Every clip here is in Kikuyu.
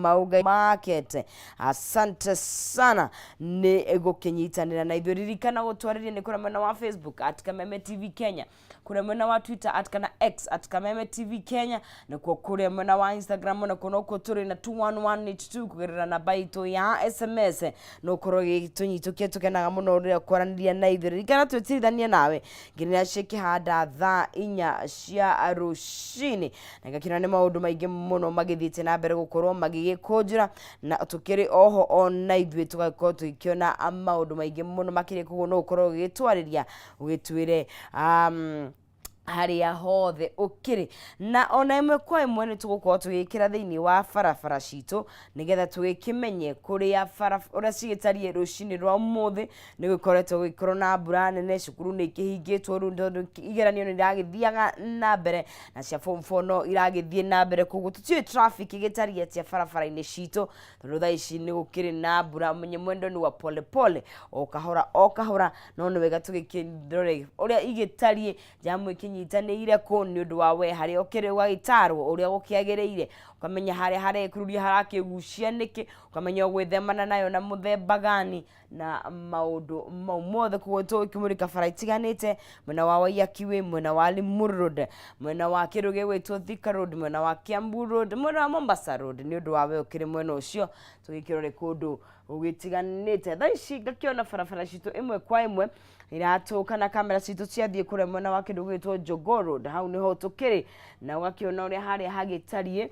Mauga Market. Asante sana nĩ gũkĩnyitanĩra na ithuĩ. Ririkana gũtwarĩria nĩ kũrĩa mwena wa Facebook @KamemeTV Kenya, kũrĩa mwena wa Twitter at kana X @KamemeTV Kenya, nakuo kũrĩa mwena wa Instagram nakuo nokuo tũrĩ na 21182 kũgerera namba itũ ya SMS no ũkorwo gĩtũnyitũkia. Tũkenaga mũno rĩrĩa kwaranĩria na ithuĩ. Ririkana twĩtirithanie nawe nginya cikĩhanda thaa 4 cia rũcinĩ, na ngakĩona nĩ maũndũ maingĩ mũno magĩthiĩte na mbere gũkorwo magĩgĩkũnjũra, na tũkĩrĩ oho ona ithuĩ tũgagĩkorwo tũgĩkĩona maũndũ maingĩ mũno makĩria. Koguo no ũkorwo ũgĩgĩtwarĩria ũgĩtwĩre harĩa hothe ũkĩrĩ, na ona ĩmwe kwa ĩmwe nĩ tũgũkorwo tũgĩkĩra thĩinĩ wa barabara citũ nĩgetha tũgĩkĩmenye kũrĩa bara ũrĩa cigĩtariĩ rũcinĩ rwa ũmũthĩ. Nĩ gũkoretwo gũgĩkorwo na mbura nene, cukuru nĩ ikĩhingĩtwo rĩu tondũ igeranio nĩ iragĩthiaga na mbere, na cia form 4 no iragĩthiĩ na mbere. Koguo tũtiũĩ traffic ĩgĩtariĩ atĩa barabara-inĩ citũ, tondũ thaa ici nĩ gũkĩrĩ na mbura, mwenye mwendo ni wa pole pole, o kahora o kahora, no nĩ wega tũgĩkĩrore ũrĩa igĩtariĩ, jamu ĩkĩnyitanĩire kũ, nĩ ũndũ wa we harĩa ũkĩrĩ ũgagĩtarwo ũrĩa gũkĩagĩrĩire, ũkamenya harĩa harekũruria harakĩgucia nĩkĩ, ũkamenya ũgwĩthemana nayo na mũthemba gani na maũndũ mau mothe. Koguo tũgĩkĩmũrĩka bara itiganĩte, mwena wa Waiyaki Way, mwena wa Limuru Road, mwena wa kĩndũ gĩgwĩtwo Thika Road, mwena wa Kiambu Road, mwena wa Mombasa Road, nĩ ũndũ wa we ũkĩrĩ mwena ũcio tũgĩkĩrore kũndũ gũgĩtiganĩte. Thaa ici ngakĩona barabara citũ ĩmwe kwa ĩmwe iratũka na kamera citũ ciathiĩ kũrĩa mwena wa kĩndũ gĩgwĩtwo Jogoo Road, hau nĩho tũkĩrĩ, na ũgakĩona ũrĩa harĩa hagĩtariĩ.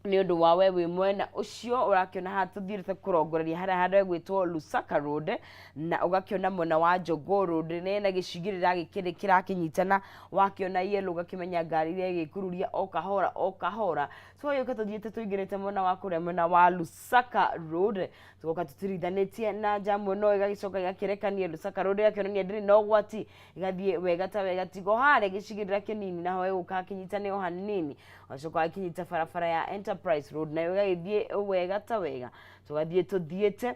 Nĩ ũndũ wa we wĩ mwena ũcio, ũrakĩona haha tũthiĩte kũrongoreria harĩa handũ hegwĩtwo Lusaka Road, na ũgakĩona mwena wa Jogoo Road nĩ na gĩcigĩrĩra gĩkĩrĩ kĩrakĩnyitana. Wakĩona yellow ũgakĩmenya ngari iria ĩgĩkururia o kahora o kahora. So yũka tũthiĩte tũingĩrĩte mwena wa kũrĩa mwena wa Lusaka Road, tũgoka tũtirithanĩtie na jamu ĩno, ĩgagĩcoka ĩgakĩrekania Lusaka Road, ĩgakĩonania ndĩrĩ na ũgwati, ĩgathiĩ wega ta wega, tigo harĩa gĩcigĩrĩra kĩnini naho ĩgũka kĩnyitane o hanini. Ũgacoka wakinyita barabara ya Enterprise Road, nayo ĩgagĩthiĩ wega ta wega. Tũgathiĩ tũthiĩte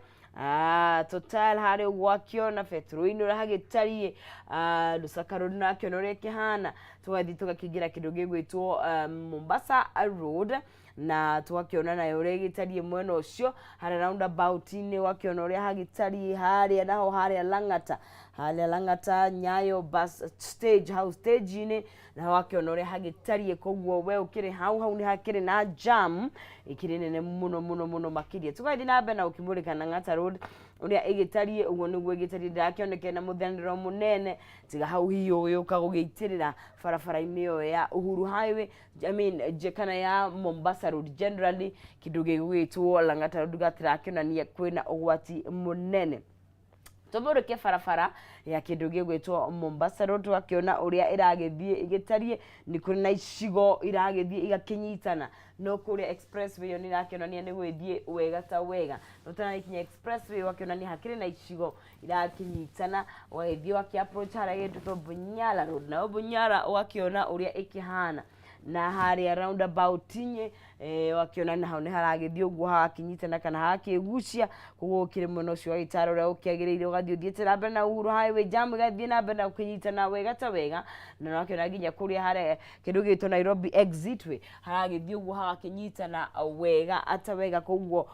Total harĩa ũguo, wakĩona betũrũ-inĩ ũrĩa hagĩtariĩ, Lusaka Road nakĩona ũrĩa ĩkĩhana. Tũgathiĩ tũgakĩingĩra kĩndũ gĩgwĩtwo Mombasa Road, na tũgakĩona nayo ũrĩa ĩgĩtariĩ mwena ũcio harĩa roundabout-inĩ, ũgakĩona ũrĩa hagĩtariĩ harĩa naho harĩa Lang'ata, harĩa Lang'ata Nyayo bus stage, hau stage-inĩ na wakĩona ũrĩa hagĩtariĩ. Koguo we ũkĩrĩ hau, hau nĩ hakĩrĩ na jam ĩkĩrĩ nene mũno mũno mũno makĩria. Tũgathiĩ na mbere na gũkĩmũrĩka Lang'ata Road ũrĩa ĩgĩtariĩ. Ũguo nĩguo ĩgĩtariĩ, ndĩrakĩonekete na mũthianĩro mũnene, tiga hau hihi ũgĩũka gũgĩitĩrĩra barabara-inĩ ĩyo ya Uhuru Highway, I mean, kana ya Mombasa Road generally. Kĩndũ gĩgwĩtwo Lang'ata Road gatirakĩonania kwĩna ũgwati mũnene. Tũmũrĩke barabara ya kĩndũ gĩgwĩtwo Mombasa Road, tũgakĩona ũrĩa ĩragĩthiĩ ĩgĩtariĩ. Nĩ kũrĩ na icigo iragĩthiĩ igakĩnyitana, no kũrĩa expressway ĩyo nĩ ĩrakĩonania nĩ gũgĩthiĩ wega ta wega. Ũtanakinya expressway ũgakĩonania hakĩrĩ na icigo irakĩnyitana, ũgagĩthiĩ ũgakĩ approach harĩa gĩtũtwo Bunyala Road, nayo Bunyala ũgakĩona ũrĩa ĩkĩhana, na harĩa roundabout-inĩ wakĩona na hau nĩ haragĩthiĩ ũguo hagakĩnyitana kana hagakĩgucia. Koguo ũkĩrĩ mwena ũcio ũgagĩtara ũrĩa ũkĩagĩrĩire, ũgathiĩ ũthiĩte na mbere na Uhuru Highway, jam ĩgathiĩ na mbere na gũkĩnyitana wega ta wega, na ũrakĩona nginya kũrĩa harĩa kĩndũ gĩgwĩtwo Nairobi Exitway haragĩthiĩ ũguo hagakĩnyitana wega ata wega. Koguo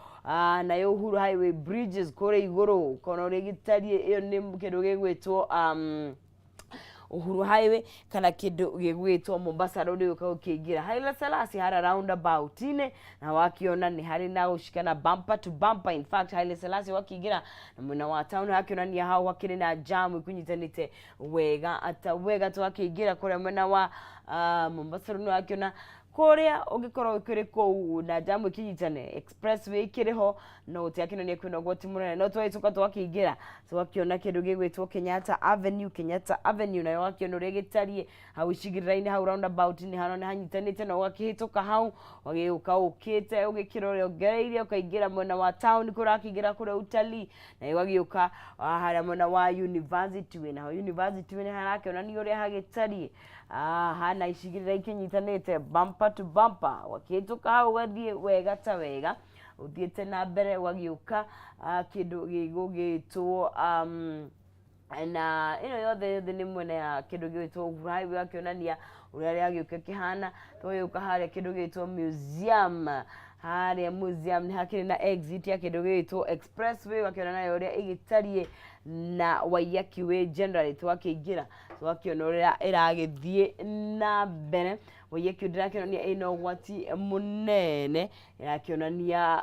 nayo Uhuru Highway bridges kũrĩa igũrũ ũkona ũrĩa ĩgĩtariĩ. Ĩyo nĩ kĩndũ gĩgwĩtwo Uhuru Highway kana kĩndũ gĩgwĩtwo Mombasa Road gũka gũkĩingĩra Haile Selassie harĩa roundabout-inĩ, na wakĩona nĩ harĩ na gũcikana bumper to bumper. In fact, Haile Selassie wakĩingĩra na mwena wa town hakĩonania hau hakĩrĩ na jam ĩkũnyitanĩte wega ata wega. Twakĩingĩra kũrĩa mwena wa Mombasa Road, wakĩona kũrĩa ũngĩkorwo ũkĩrĩ kũu na jamu ĩkĩnyitane, expressway ĩkĩrĩ ho, no gũtirakĩonania kwĩna ũgwati mũnene. No twagĩcoka twakĩingĩra twakĩona kĩndũ gĩgwĩtwo Kenyatta Avenue. Kenyatta Avenue nayo wakĩona ũrĩa ĩgĩtariĩ hau icigĩrĩra-inĩ, hau roundabout-inĩ hano nĩ hanyitanĩte, na ũgakĩhĩtũka hau ũgagĩũka ũkĩte ũgĩkĩrora ũgereire ũkaingĩra mwena wa town kũrakĩingĩra kũrĩa utalii, na ũgagĩũka harĩa mwena wa University Way. Naho University Way nĩ harakĩonania ũrĩa hagĩtariĩ, hana icigĩrĩra ikĩnyitanĩte bumper to bumper. Wakĩhĩtũka hau ũgathiĩ wega ta wega ũthiĩte na mbere, ũgagĩũka kĩndũ gĩgũgĩtwo na ĩno yothe yothe nĩ mwena ya kĩndũ gĩgwĩtwo Uhuru Highway, akĩonania ũrĩa rĩagĩũka kĩhana. Tũgagĩũka harĩa kĩndũ gĩgwĩtwo museum. Harĩa museum nĩ hakĩrĩ na exit ya kĩndũ gĩgwĩtwo expressway, ũgakĩona nayo ũrĩa ĩgĩtariĩ, na Waiyaki Way generally twakĩingĩra twakĩona ũrĩa ĩragĩthiĩ na mbere. Waiyaki Way ndĩrakĩonania ĩna ũgwati mũnene, ĩrakĩonania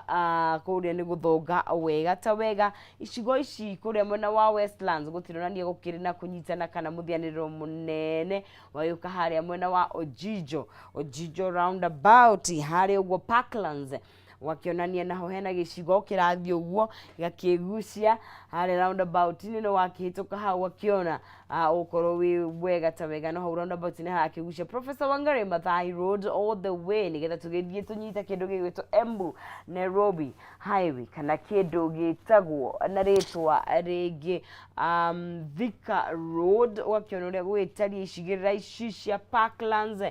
kũrĩa nĩ gũthonga wega ta wega. Icigo ici kũrĩa mwena wa Westlands gũtironania gũkĩrĩ na kũnyitana kana mũthianĩrĩro mũnene. Wagĩũka harĩa mwena wa Ojijo, Ojijo roundabout harĩa ũguo Parklands, wakĩonania naho hena gĩcigo kĩrathiĩ ũguo gĩgakĩgucia harĩa roundabout-inĩ, no wakĩhĩtũka hau ũgakĩona ũgũkorwo wĩ wega ta wega. No hau roundabout nĩ harakĩgucia Professor Wangari Maathai Road all the way, nĩgetha tũgĩthiĩ tũnyite kĩndũ gĩgwĩtwo Embu Nairobi Highway, kana kĩndũ gĩtagwo na rĩtwa rĩngĩ Thika Road. Ũgakĩona ũrĩa gũgĩtariĩ icigĩrĩra ici cia Parklands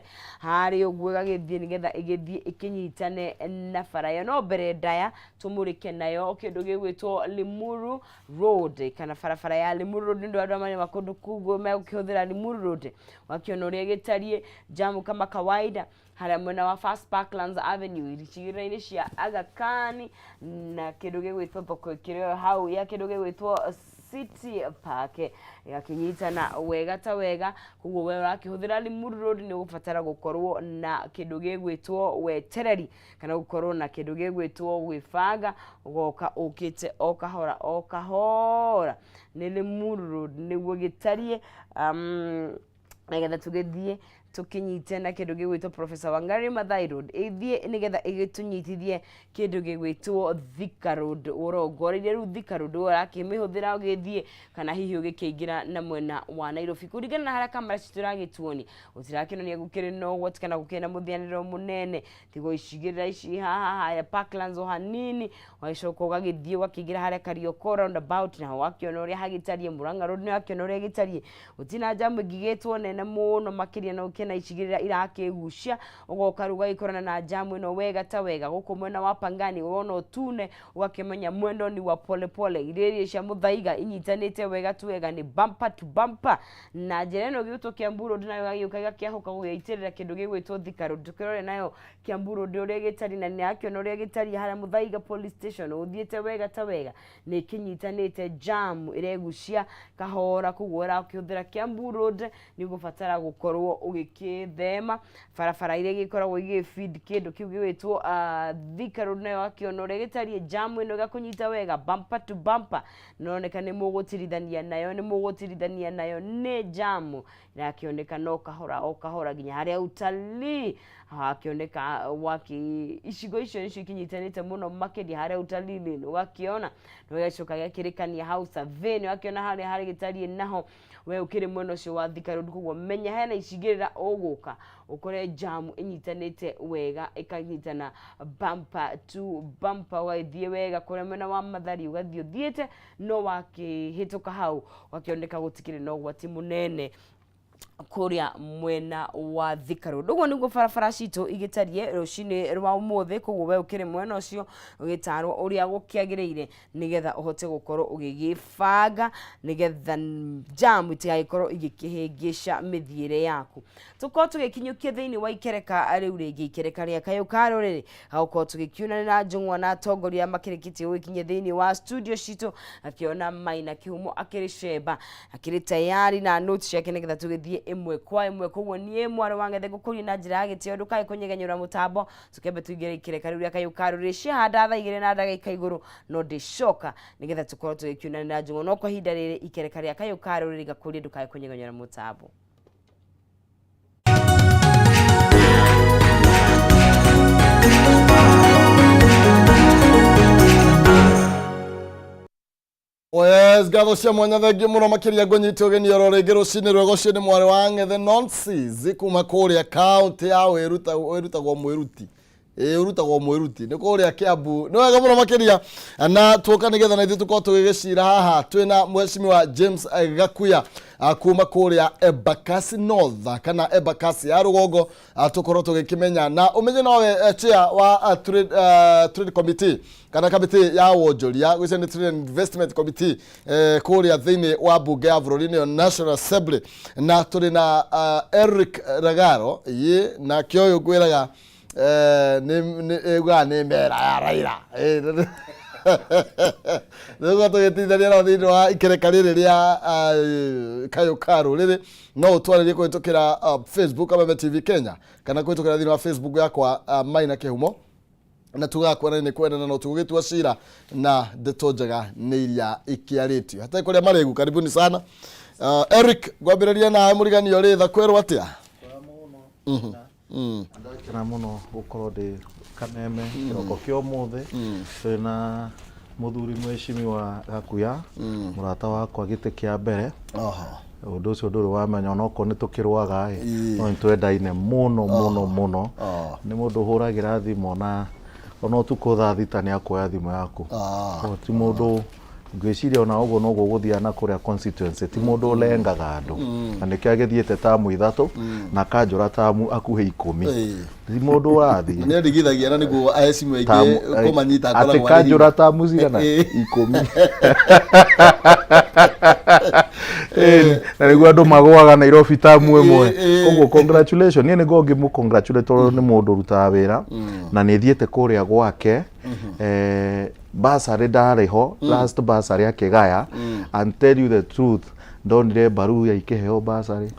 harĩa ũguo ĩgagĩthiĩ nĩgetha ĩgĩthiĩ ĩkĩnyitane na bara ĩyo. No mbere ndaya tũmũrĩke nayo kĩndũ gĩgwĩtwo Limuru Road, kana barabara ya Limuru Road, nĩ ũndũ wa andũ arĩa marĩ kũndũ kũu megũkĩhũthĩra Limuru Road. Ũgakĩona ũrĩa ĩgĩtariĩ jamu kama kawaida harĩa mwena wa First Parklands Avenue, icigĩrĩra-inĩ cia Aga Khan, na kĩndũ gĩgwĩtwo thoko ĩkĩrĩ o hau ya kĩndũ gĩgwĩtwo City Park, ĩgakĩnyitana wega ta wega. Koguo we ũrakĩhũthĩra Limuru Road nĩ ũgũbatara gũkorwo na kĩndũ gĩgwĩtwo wetereri, kana gũkorwo na kĩndũ gĩgwĩtwo gwĩbanga, ũgoka ũkĩte o kahora o kahora. Nĩ Limuru Road nĩguo gĩtariĩ, nĩgetha tũgĩthiĩ tũkĩnyite na kĩndũ gĩgwĩtwo Professor Wangari Maathai Road, ĩthiĩ nĩgetha ĩgĩtũnyitithie kĩndũ gĩgwĩtwo Thika Road, ũrongoreirie rĩu Thika Road ũrakĩmĩhũthĩra ũgĩthiĩ kana hihi ũgĩkĩingĩra na mwena wa Nairobi. Kũringana na harĩa kamera citũ iragĩtuonia, gũtirakĩonania gũkĩrĩ na ũgwati kana gũkĩrĩ na mũthianĩro mũnene, tiga icigĩrĩra ici haha haya Parklands o hanini, ũgagĩcoka ũgagĩthiĩ ũgakĩingĩra harĩa Kariokor roundabout, naho ũgakĩona ũrĩa hagĩtariĩ. Murang'a Road nĩ ũrakĩona ũrĩa ĩgĩtariĩ, gũtirĩ na jamu ĩngĩgĩtwo nene mũno makĩria, no ũkĩona icigĩrĩra irakĩgucia, ũgoka rĩu ũgagĩkorana na jamu ĩno wega ta wega. Gũkũ mwena wa Pangani ũrona ũtune, ũgakĩmenya mwendo ni wa pole pole. Iria cia Mũthaiga inyitanĩte wega tu wega, nĩ bumper to bumper. Na njĩra ĩno ĩgwĩtwo Kiambu Road nayo ĩgagĩũka ĩgakĩahũka gũgĩitĩrĩra kĩndũ gĩgwĩtwo Thika Road. Tũkĩrore nayo Kiambu Road ũrĩa ĩgĩtariĩ, na nĩ akĩona ũrĩa ĩgĩtariĩ harĩa Mũthaiga police station, ũthiĩte wega ta wega, nĩ ĩkĩnyitanĩte, jam ĩregucia kahora. Koguo ũrakĩhũthĩra Kiambu Road nĩ ũgũbatara gũkorwo ũgĩkĩthema barabara iria igĩkoragwo igĩ feed kĩndũ kĩu gĩgwĩtwo Thika Road. Nayo akĩona ũrĩa gĩtariĩ, jam ĩno ĩgakũnyita wega bumper to bumper, nĩroneka nĩ mũgũtirithania nayo, nĩ mũgũtirithania nayo, nĩ jamu ĩrakĩoneka no kahora o kahora nginya harĩa utalii hakĩoneka waki. Icigo icio nĩcio ikinyitanĩte mũno makĩria. Harĩa utalii nĩ ũgakĩona nĩ gĩgacoka gĩakĩrĩkania hau Survey, nĩ ũgakĩona harĩa harĩ gĩtariĩ naho we ũkĩrĩ mwena ũcio wa Thika Road. Koguo menya hena icigĩrĩra ũgũka ũkore jamu ĩnyitanĩte wega, ĩkanyitana bumper to bumper, ũgagĩthiĩ wega kũrĩa mwena wa Mathari, ũgathiĩ ũthiĩte, no wakĩhĩtũka hau ũgakĩoneka gũtikĩrĩ na ũgwati mũnene kũrĩa mwena wa Thika Road. Ũguo nĩguo barabara citũ igĩtariĩ rũcinĩ rwa ũmũthĩ. Koguo we ũkĩrĩ mwena ũcio ũgĩtarwo ũrĩa gũkĩagĩrĩire, nĩgetha ũhote gũkorwo ũgĩgĩbanga, nĩgetha jamu itigagĩkorwo igĩkĩhĩngĩca mĩthiĩre yaku. Tũkorwo tũgĩkinyũkia thĩinĩ wa ikereka rĩu rĩngĩ, ikereka rĩa kayũ ka rũrĩrĩ, gagũkorwo tũgĩkiunanĩra njũng'wa na atongoria makĩrĩkĩtie gũgĩkinyia thĩinĩ wa studio citũ. Akĩona Maina Kĩhumo akĩrĩ cemba, akĩrĩ tayari na notes ciake, nĩgetha tũgĩthiĩ ĩmwe kwa ĩmwe. Koguo niĩ mwarĩ wa Ng'ethe ngũkũria na njĩra ya gĩtĩo ndũkae kũnyegenyũra mũtambo. Tũkĩambe tũingĩre ikereka rĩu rĩa kayũ ka rũrĩrĩ ciahanda thaa 2 na ndagĩka igũrũ, no ndĩcoka nĩgetha tũkorwo tũgĩkiunanĩra njũng'wa. No kwa ihinda rĩrĩ, ikereka rĩa kayũ ka rũrĩrĩ, ngakũria ndũkae kũnyegenyũra mũtambo. Yes, ngatho cia mwanya, thengiũ mũno makĩria. Ngũnyite ũgeni oro rĩngĩ rũcinĩ rwega. Ũcio nĩ mwarĩ wa Ng'ethe Nonsis kuma kũrĩa kaũntĩ ya wĩruta wĩrutagwo mwĩruti, ĩĩ, ũrutagwo mwĩruti nĩ kũrĩa Kiambu. Nĩ wega mũno makĩria na tuoka nĩgetha na ithuĩ tũkorwo tũgĩgĩcira haha. Twĩna mheshimiwa James Gakuya kuma kũrĩa Embakasi North kana Embakasi ya rũgongo, tũkorwo tũgĩkĩmenya na ũmenye nowe chair wa trade committee kana kamĩtĩ ya wonjoria, gwĩcia nĩ trade and investment committee kũrĩa thĩinĩ wa mbunge ya bũrũri, nĩyo National Assembly. Na tũrĩ na Eric Ragaro, ĩ nake ũyũ ngwĩraga. Nĩ ugaga nĩ mera ya Raila. Nĩguo tũgĩteithania nao thĩinĩ wa ikereka rĩrĩ rĩa kayũ ka rũrĩrĩ. No ũtwarĩrie kũhĩtũkĩra Facebook Kameme TV Kenya, kana kũhĩtũkĩra thĩinĩ wa Facebook yakwa, Maina Kĩhumo, na tugaga kwenda nĩ kwendana, no tũgũgĩtua cira na ndeto njega nĩ iria ikĩarĩtio hatarĩ kũrĩa marĩgu. Karibuni sana. Eric, ngwambĩrĩria nawe mũriganio rĩ tha kwĩrwo atĩa? Ndakena mũno gũkorwo ndĩ Kameme kĩroko kĩa ũmũthĩ. Twĩna mũthuri mwĩcimi wa Gakuya, mũrata wakwa gĩtĩ kĩa mbere. Ũndũ ũcio ndũrĩ wamenya, onokorwo nĩ tũkĩrũaga ĩ, no nĩ twendaine mũno mũno mũno. Nĩ mũndũ ũhũragĩra thimũ ona ũtukũ thaa 6 nĩ akuoya thimũ yaku. Koguo ti mũndũ ngwĩciria ona ũguo noguo gũthiaga na kũrĩa constituency, ti mũndũ ũlengaga andũ, na nĩkĩo agĩthiĩte tamu 3 na kanjũra tamu akuhĩ 10. Ti mũndũ ũrathiĩ. Nĩ ndigithagia na nĩguo ahecimu aingĩ kũmanyita. Atĩ akoragwo arĩ kanjũra tamu cigana? 10. Ĩni, na nĩguo andũ magũaga Nairobi tamu 1. Koguo congratulation, niĩ nĩguo ngĩmũ congratulate tondũ nĩ mũndũ ũrutaga wĩra na nĩ thiĩte kũrĩa gwake. Bursary ndarĩ ho last bursary akĩgaya, and tell you the truth, ndonire Baruya ikĩheo bursary,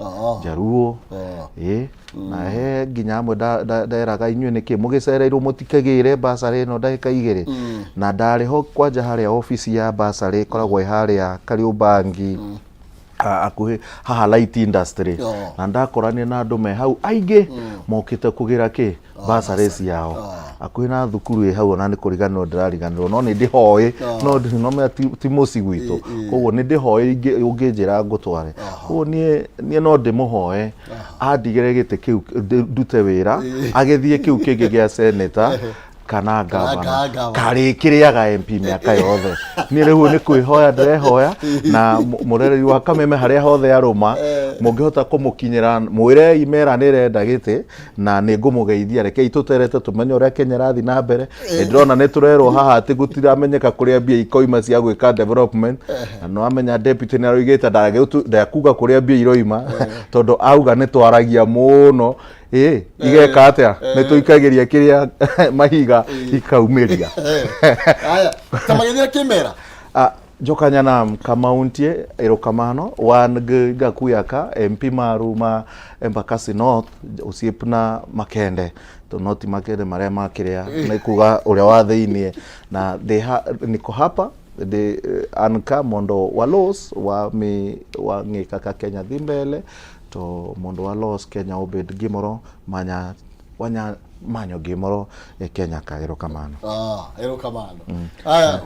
Jaruo, ĩ na he nginya amwe nderaga inyuĩ nĩkĩ mũgĩcereirwo mũtikĩgĩre bursary ĩno ndagĩka 2. Na ndarĩ ho kwanja harĩa obici ya bursary ĩkoragwo ĩ harĩa Kariobangi, hakuhĩ haha Light Industry. Na ndakoranire na andũ me hau aingĩ mokĩte kũgĩra kĩ bursary ciao hakuhĩ na thukuru ĩ hau, ona nĩ kũriganĩrwo ndĩrariganĩrwo, no nĩ ndĩhoĩ, no no menya ti mũciĩ gwitũ, koguo nĩ ndĩhoĩ ũngĩnjĩra ngũtware. Koguo niĩ no ndĩmũhoe andigĩre gĩtĩ kĩu ndute wĩra, agĩthiĩ kĩu kĩngĩ gĩa senator kana ngavana. Gavana. Karĩkĩrĩaga MP mĩaka yothe. Niĩ rĩu nĩ kwĩhoya ndĩrehoya na mũrereri wa Kameme harĩa hothe arũma, mũngĩhota kũmũkinyĩra, mwĩrei mera nĩ ĩrenda gĩtĩ na nĩ ngũmũgeithia. Rekei tũterete tũmenye ũrĩa Kenya ĩrathiĩ na mbere. Nĩ ndĩrona nĩ tũrerwo haha atĩ gũtiramenyeka kũrĩa mbia ikoima cia gwĩka development, na nĩ wamenya deputy nĩ aroigĩte ndekuga kũrĩa mbia iroima, tondũ auga nĩ twaragia mũno ĩ igeka atĩa, nĩ tũikagĩria kĩrĩa mahiga ikaumĩria. Aya, ta magĩthira kĩmera. Ah, jokanyanam kamauntie, erokamano. Wan gi Gakuya ka MP maru ma Embakasi North, osiepna makende to noti makende marĩa makĩrĩa nĩ kuga ũrĩa wa thĩiniĩ na they ha, niko hapa de, an ka mondo walos wa mi wang'i kaka Kenya dhi mbele, to mondo walos Kenya obed gimoro manya wanya manyo gimoro e Kenya ka. Erokamano. Ah, erokamano. Aya.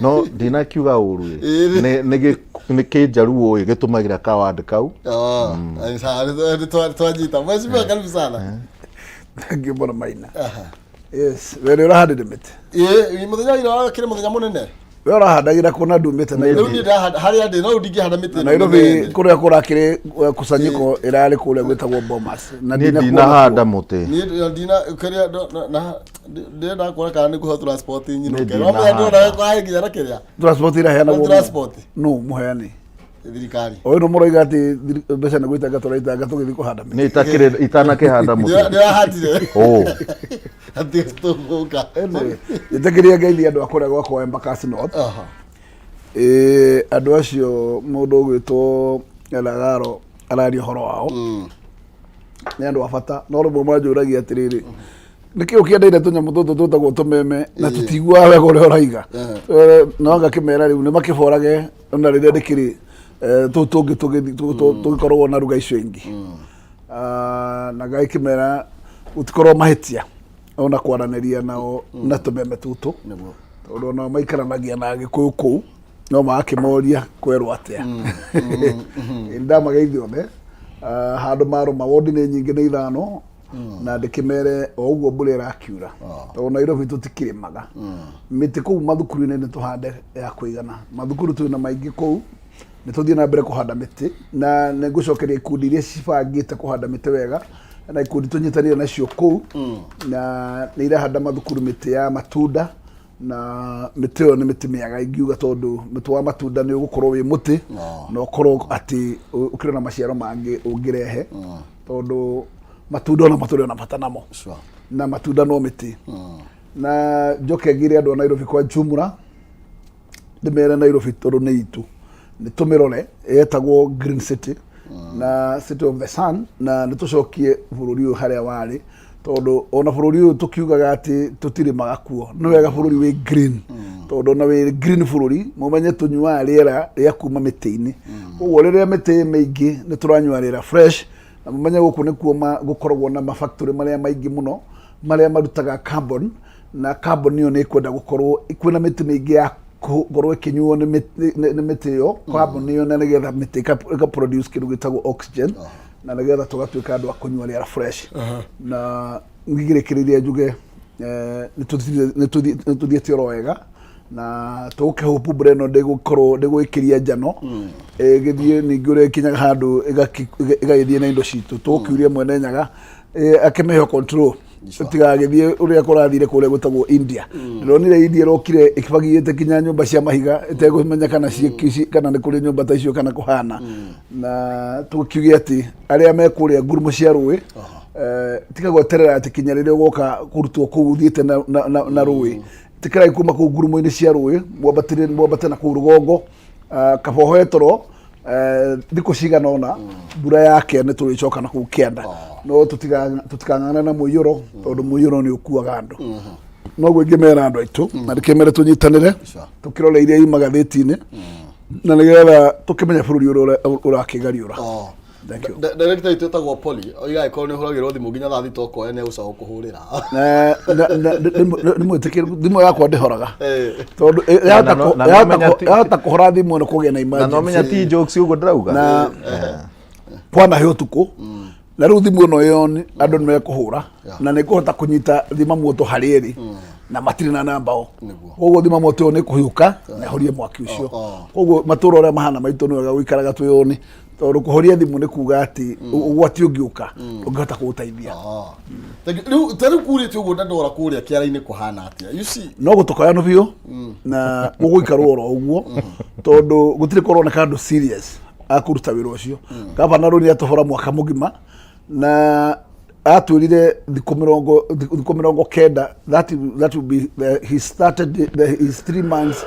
No ndinakiuga ũru ĩ. Nĩ kĩnjaruo ĩ gĩtũmagĩra kaward kau. Ah, sawa, nĩ twanyita. Mheshimiwa, karibu sana. Thank you mũno, Maina. Yes, we nĩ ũrahandire mĩtĩ? Ĩ, mũthenya wa ira wakĩrĩ mũthenya mũnene. We ũrahandagĩra kũ na ndumĩte Rĩu Nairobi? niĩ ndahanda harĩa ndĩ, no rĩu ndingĩhanda mĩtĩ ĩno Nairobi mĩnene. kũrĩa kũrakĩrĩ kusanyiko ĩrarĩ kũrĩa gwĩtagwo Bomas na Niĩ ndinakuona ndinahanda kuo. mũtĩ. Niĩ ndina kĩrĩa na ndĩrenda kuona kana nĩ kũheo transport nyinũke. Niĩ No mũthenya ndinahanda. ndĩrona kwaĩ nginya na kĩrĩa. Transport iraheanagwo nũ? Transport. Nũ mũheani? Thirikari. O ĩno mũroiga atĩ mbeca nĩ gwĩtanga tũraitanga tũgĩthiĩ kũhanda mĩtĩ. Nĩ itanakĩhanda mũtĩ. Ndĩrahandire. Oh. Atĩ tũgũka. Anyway, njĩtĩkĩria ngeithie andũ a kũrĩa gwakwa Embakasi North. Andũ acio mũndũ ũgwĩtwo Elagaro araria ũhoro wao nĩ andũ a bata, no rĩmwe manjũragia atĩrĩrĩ, nĩkĩ ũkĩendeire tũnyamũ tũtũ twĩtagwo tũmeme na tũtiguaga wega ũrĩa ũraiga? No ngakĩmera rĩu nĩ makĩborage ona rĩrĩa ndĩkĩrĩ tũu tũngĩ tũgĩkoragwo na ruga icio ingĩ. Ah, na ngagĩkĩmera gũtikorwo mahĩtia ona kwaranĩria nao na tũmeme tũtũ, tondũ onao maikaranagia na Agĩkũyũ kũu, no magakĩmoria kwerwo atĩa. Ndamageithia othe. Ah, handũ marũma wondi nĩ nyingĩ, nĩ 5, na ndĩkĩmere o ũguo mbura ĩrakiura, tondũ Nairobi tũtikĩrĩmaga mĩtĩ kũu mathukuru-inĩ, nĩ tũhande ya kũigana. Mathukuru twĩna maingĩ kũu, nĩ tũthiĩ na mbere kũhanda mĩtĩ, na nĩ ngũcokeria ikundi iria cibangĩte kũhanda mĩtĩ wega, na ikundi tũnyitanĩire nacio kũu, na nĩ irahanda mathukuru mĩtĩ ya matunda, na mĩtĩ ĩyo nĩ mĩtĩ mĩega ingiuga, tondũ mũtĩ wa matunda nĩ ũgũkorwo wĩ mũtĩ na ũkorwo atĩ ũkĩrĩ na maciaro mangĩ ũngĩrehe, tondũ matunda ona matũrĩ ona bata namo. Na matunda no mĩtĩ. Na njoke ngĩre andũ a Nairobi kwa jumla, ndĩmere Nairobi tondũ nĩ itũ, nĩ tũmĩrore yetagwo Green City na City of the Sun, na nĩ tũcokie bũrũri ũyũ harĩa warĩ, tondũ ona bũrũri ũyũ tũkiugaga atĩ tũtirĩmaga kuo, nĩ wega bũrũri wĩ green, tondũ ona wĩ green bũrũri mũmenye tũnyuaga rĩera rĩa kuma mĩtĩ-inĩ. Koguo rĩrĩa mĩtĩ ĩ mĩingĩ nĩ tũranyua rĩera fresh. Na mũmenye gũkũ nĩkuo gũkoragwo na mafactory marĩa maingĩ mũno marĩa marutaga carbon, na carbon ĩyo nĩ ĩkwenda gũkorwo kwĩna mĩtĩ mĩingĩ ya gũkorwo ĩkĩnyuo nĩ mĩtĩ ĩyo carbon ĩyo, na nĩgetha mĩtĩ ĩka produce kĩndũ gĩtagwo oxygen, na nĩgetha tũgatuĩka andũ a kũnyua rĩera fresh. Na ngĩrĩkĩrĩria njuge nĩ tũthiĩte oro wega, na tũgũkĩhope mbura ĩno ndĩgũkorwo ndĩgũĩkĩria njano ĩgĩthiĩ ningĩ ũrĩa ĩkinyaga handũ ĩgagĩthiĩ na indo citũ. Tũgũkiuria Mwene Nyaga akĩmĩhe control, tigagĩthiĩ ũrĩa kũrathire kũrĩa gwĩtagwo India. Ndĩronire India ĩrokire ĩbagiyĩte kinya nyũmba cia mahiga ĩtegũmenya kana kana nĩ kũrĩ nyũmba ta icio kana kũhana. Na tũkiuge atĩ arĩa me kũrĩa ngurumo cia rũĩ, tiga gweterera atĩ kinya rĩrĩa ũgoka kũrutwo kũu ũthiĩte na rũĩ. Tĩkĩrai kuma kũu ngurumo-inĩ cia rũĩ, mwambatĩre, mwambate na kũu rũgongo. Kaba ũhoe toro thikũ cigana ũna, mbura yake nĩ tũrĩcoka na kũu kĩanda, no tũtikang'ang'ane na mũiyũro, tondũ mũiyũro nĩ ũkuaga andũ. Noguo ingĩmera andũ aitũ, na ndĩkĩmere tũnyitanĩre, tũkĩrore iria i magathĩti-inĩ, na nĩgetha tũkĩmenye bũrũri ũrĩa ũrakĩgariũra. Thank you. Director itũ ĩtagwo Polly, oiga angĩkorwo nĩ ũhũragĩrwo thimũ nginya thaa 6 ũkoya, nĩ egũcoka gũkũhũrĩra. Nĩ mwĩtĩkĩru, thimũ yakwa ndĩhoraga, tondũ yahota kũhora thimũ ĩno kũgĩa na na no menya emergency. Ti jokes ũguo ndĩrauga. Na kwanahĩ ũtukũ, na rĩu thimũ ĩno ĩyo andũ nĩ mekũhũra, na nĩ ngũhota kũnyita thima moto harĩa ĩrĩ, na matirĩ na namba o. Koguo thima moto ĩyo nĩ kũhiũka na ĩhorie mwaki ũcio. Koguo matũra ũrĩa mahana maitũ, nĩ wega gũikaraga twĩ on, tondũ kũhoria thimũ nĩ kuga atĩ ũgwati ũngĩũka ũngĩhota kũũteithia. Thank you. Rĩu ta rĩu kurĩte ũguo ndandora kũrĩa kĩara-inĩ kũhana atĩa, you see? No gũtũkayano biũ na gũgũikarwo oro ũguo, tondũ gũtirĩ kũroneka andũ serious a kũruta wĩra ũcio. Gavana rĩu nĩ atũhũra mwaka mũgima, na atwĩrire thikũ 90, that will be he started his 3 months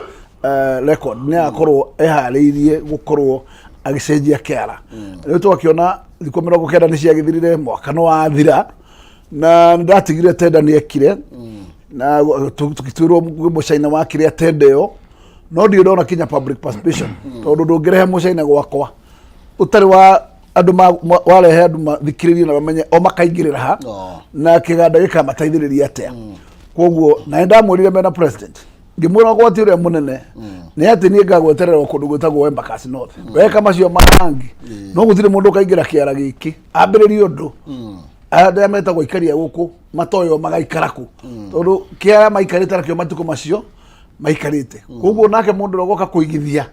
record, nĩ agakorwo eharĩirie gũkorwo agĩcenjia kĩara. Rĩu tũgakĩona thikũ 90 nĩ ciagĩthirire, mwaka nĩ wathira, na nĩ ndatigire tenda nĩ ekire, na tũgĩtuĩrwo gwĩ mũcaina wa kĩrĩa tenda ĩyo, no ndirĩ ndona kinya public participation, tondũ ndũngĩrehe mũcaina gwakwa ũtarĩ wa andũ warehe andũ mathikĩrĩrie na bamenye o makaingĩrĩra ha na kĩganda gĩkamateithĩrĩria atĩa. Koguo na nĩ ndamwĩrire mena president, ngĩmwĩra ũgwati ũrĩa mũnene nĩ atĩ niĩ ngagwetererwo kũndũ gwĩtagwo Embakasi North weka macio mangĩ, no gũtirĩ mũndũ ũkaingĩra kĩara gĩkĩ ambĩrĩrie ũndũ. Arĩa metagwo aikari a gũkũ matoywo magaikara kũ, tondũ kĩara maikarĩte nakĩo matukũ macio maikarĩte. Koguo nake mũndũ ũrĩa ũgoka kũigithia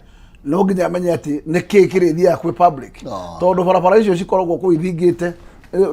no nginya amenye atĩ nĩ kĩĩ kĩrĩthiaga kwĩ public, tondũ barabara icio cikoragwo kũu ithingĩte,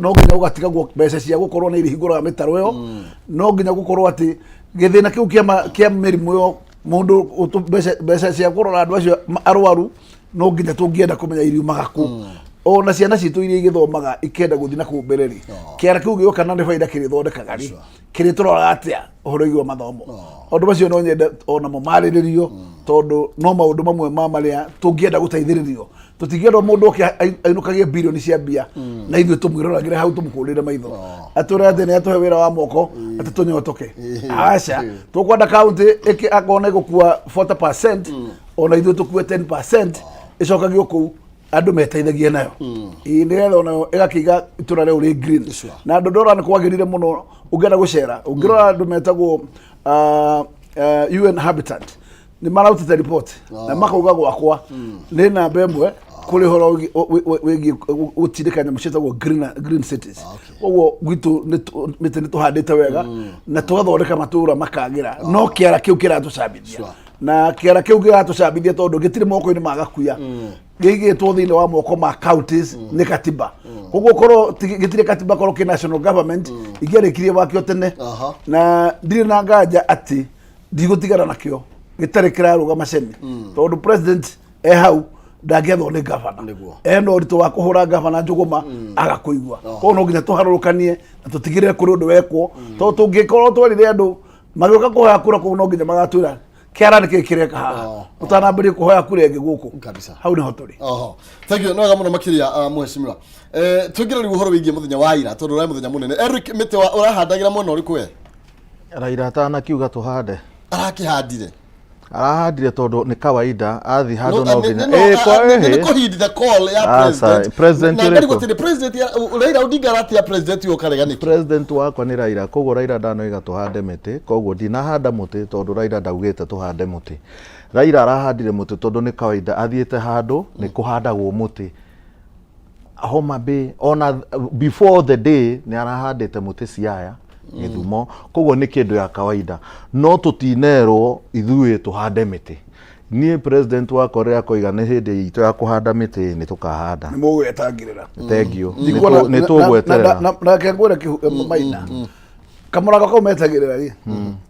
no nginya ũgatigagwo mbeca cia gũkorwo nĩ irĩhingũraga mĩtaro ĩyo. No nginya gũkorwo atĩ gĩthĩna kĩu kĩa mĩrimũ ĩyo, mũndũ mbeca cia kũrora andũ acio arwaru, no nginya tũngĩenda kũmenya iriumaga kũ. Ona ciana citũ iria igĩthomaga ikenda gũthiĩ na kũu mbere rĩ, kĩara kĩu gĩoka na nĩ baida kĩrĩthondekaga rĩ, kĩrĩtũroraga atĩa ũhoro wĩgiĩ wa mathomo? Maũndũ macio no nyende onamo marĩrĩrio, tondũ no maũndũ mamwe ma marĩa tũngĩenda gũteithĩrĩrio. Tũtingĩenda mũndũ oke ainũkagie birioni cia mbia na ithuĩ tũmwĩroragĩre hau tũmũkũrĩre maitho, atwĩre atĩ nĩ atũhe wĩra wa moko atĩ tũnyotoke. Aca, tũkwenda kaunti ĩkĩ akorwo nĩ gũkua 40%, ona ithuĩ tũkue 10%, ĩcokagio kũu andũ meteithagie nayo. Ĩĩ, nĩgetha onayo ĩgakĩiga itũra rĩu rĩ green. Na andũ ndora nĩ kwagĩrire mũno. Ũngĩenda gũcera, ũngĩrora andũ metagwo UN Habitat nĩ mararutĩte report na makauga gwakwa nĩ namba 1 kũrĩ ũhoro wĩgiĩ gũtindĩka nyamũ ciĩtagwo green cities. Koguo gwitũ mĩtĩ nĩ tũhandĩte wega na tũgathondeka matũra makagĩra, no kĩara kĩu kĩratũcambithia. Na kĩara kĩu kĩratũcambithia tondũ gĩtirĩ moko-inĩ ma gakuya, gĩigĩtwo thĩinĩ wa moko ma counties nĩ katiba. Koguo korwo gĩtirĩ katiba, korwo kĩ national government ingĩarĩkirie wakĩo tene. Na ndirĩ na nganja atĩ ndigũtigana nakĩo gĩtarĩ kĩrarũgama ceni, tondũ president e hau Ndangĩathwo nĩ gavana. Nĩguo. Ena ũritũ wa kũhũra gavana njũgũma agakũigua. Koguo no nginya tũharũrũkanie na tũtigĩrĩre kũrĩ ũndũ wekwo, tondũ tũngĩkorwo twerire andũ magĩũka kũhoya kura kũu, no nginya magatwĩra kĩara nĩkĩ kĩreka haha ũtanambĩrĩria kũhoya kura ĩngĩ gũkũ. Kabisa. Hau nĩho tũrĩ. Oho. Thank you. Nĩ wega mũno makĩria, mheshimiwa. Tũingĩre rĩu ũhoro wĩgiĩ mũthenya wa ira, tondũ ũrarĩ mũthenya mũnene. Eric Mĩtĩwa, ũrahandagĩra mwena ũrĩkũ we? Raila atanakiuga tũhande. Arakĩhandire. Arahandire tondũ nĩ kawaida athi handũ No, no nginya Ĩ, kwa nĩ ĩhĩ. kũheed the call ya Aca, president. president Na ngarigwo ũrĩkũ? atĩrĩ, president Raila Odinga aratia president ũyũ ũkarega nĩkĩ? President wakwa nĩ Raila, koguo Raila ndanoiga tũhande mĩtĩ, koguo ndinahanda mũtĩ tondũ Raila ndaugĩte tũhande mũtĩ. Raila arahandire mũtĩ tondũ nĩ kawaida athiĩte handũ nĩ kũhandagwo mũtĩ. Homa Bay ona before the day nĩ arahandĩte mũtĩ Siaya, Gĩthumo, koguo nĩ kĩndũ ya kawaida, no tũtinerwo ithuĩ tũhande mĩtĩ. Niĩ president wakwa rĩrĩa akoiga nĩ hĩndĩ itũ ya kũhanda mĩtĩ, nĩ tũkahanda. Nĩ mũgwetangĩrĩra. Thank you. Ndikuona- Nĩ tũgweterera. Na reke ngwĩre Maina, kamũrango kau metagĩrĩra rĩ,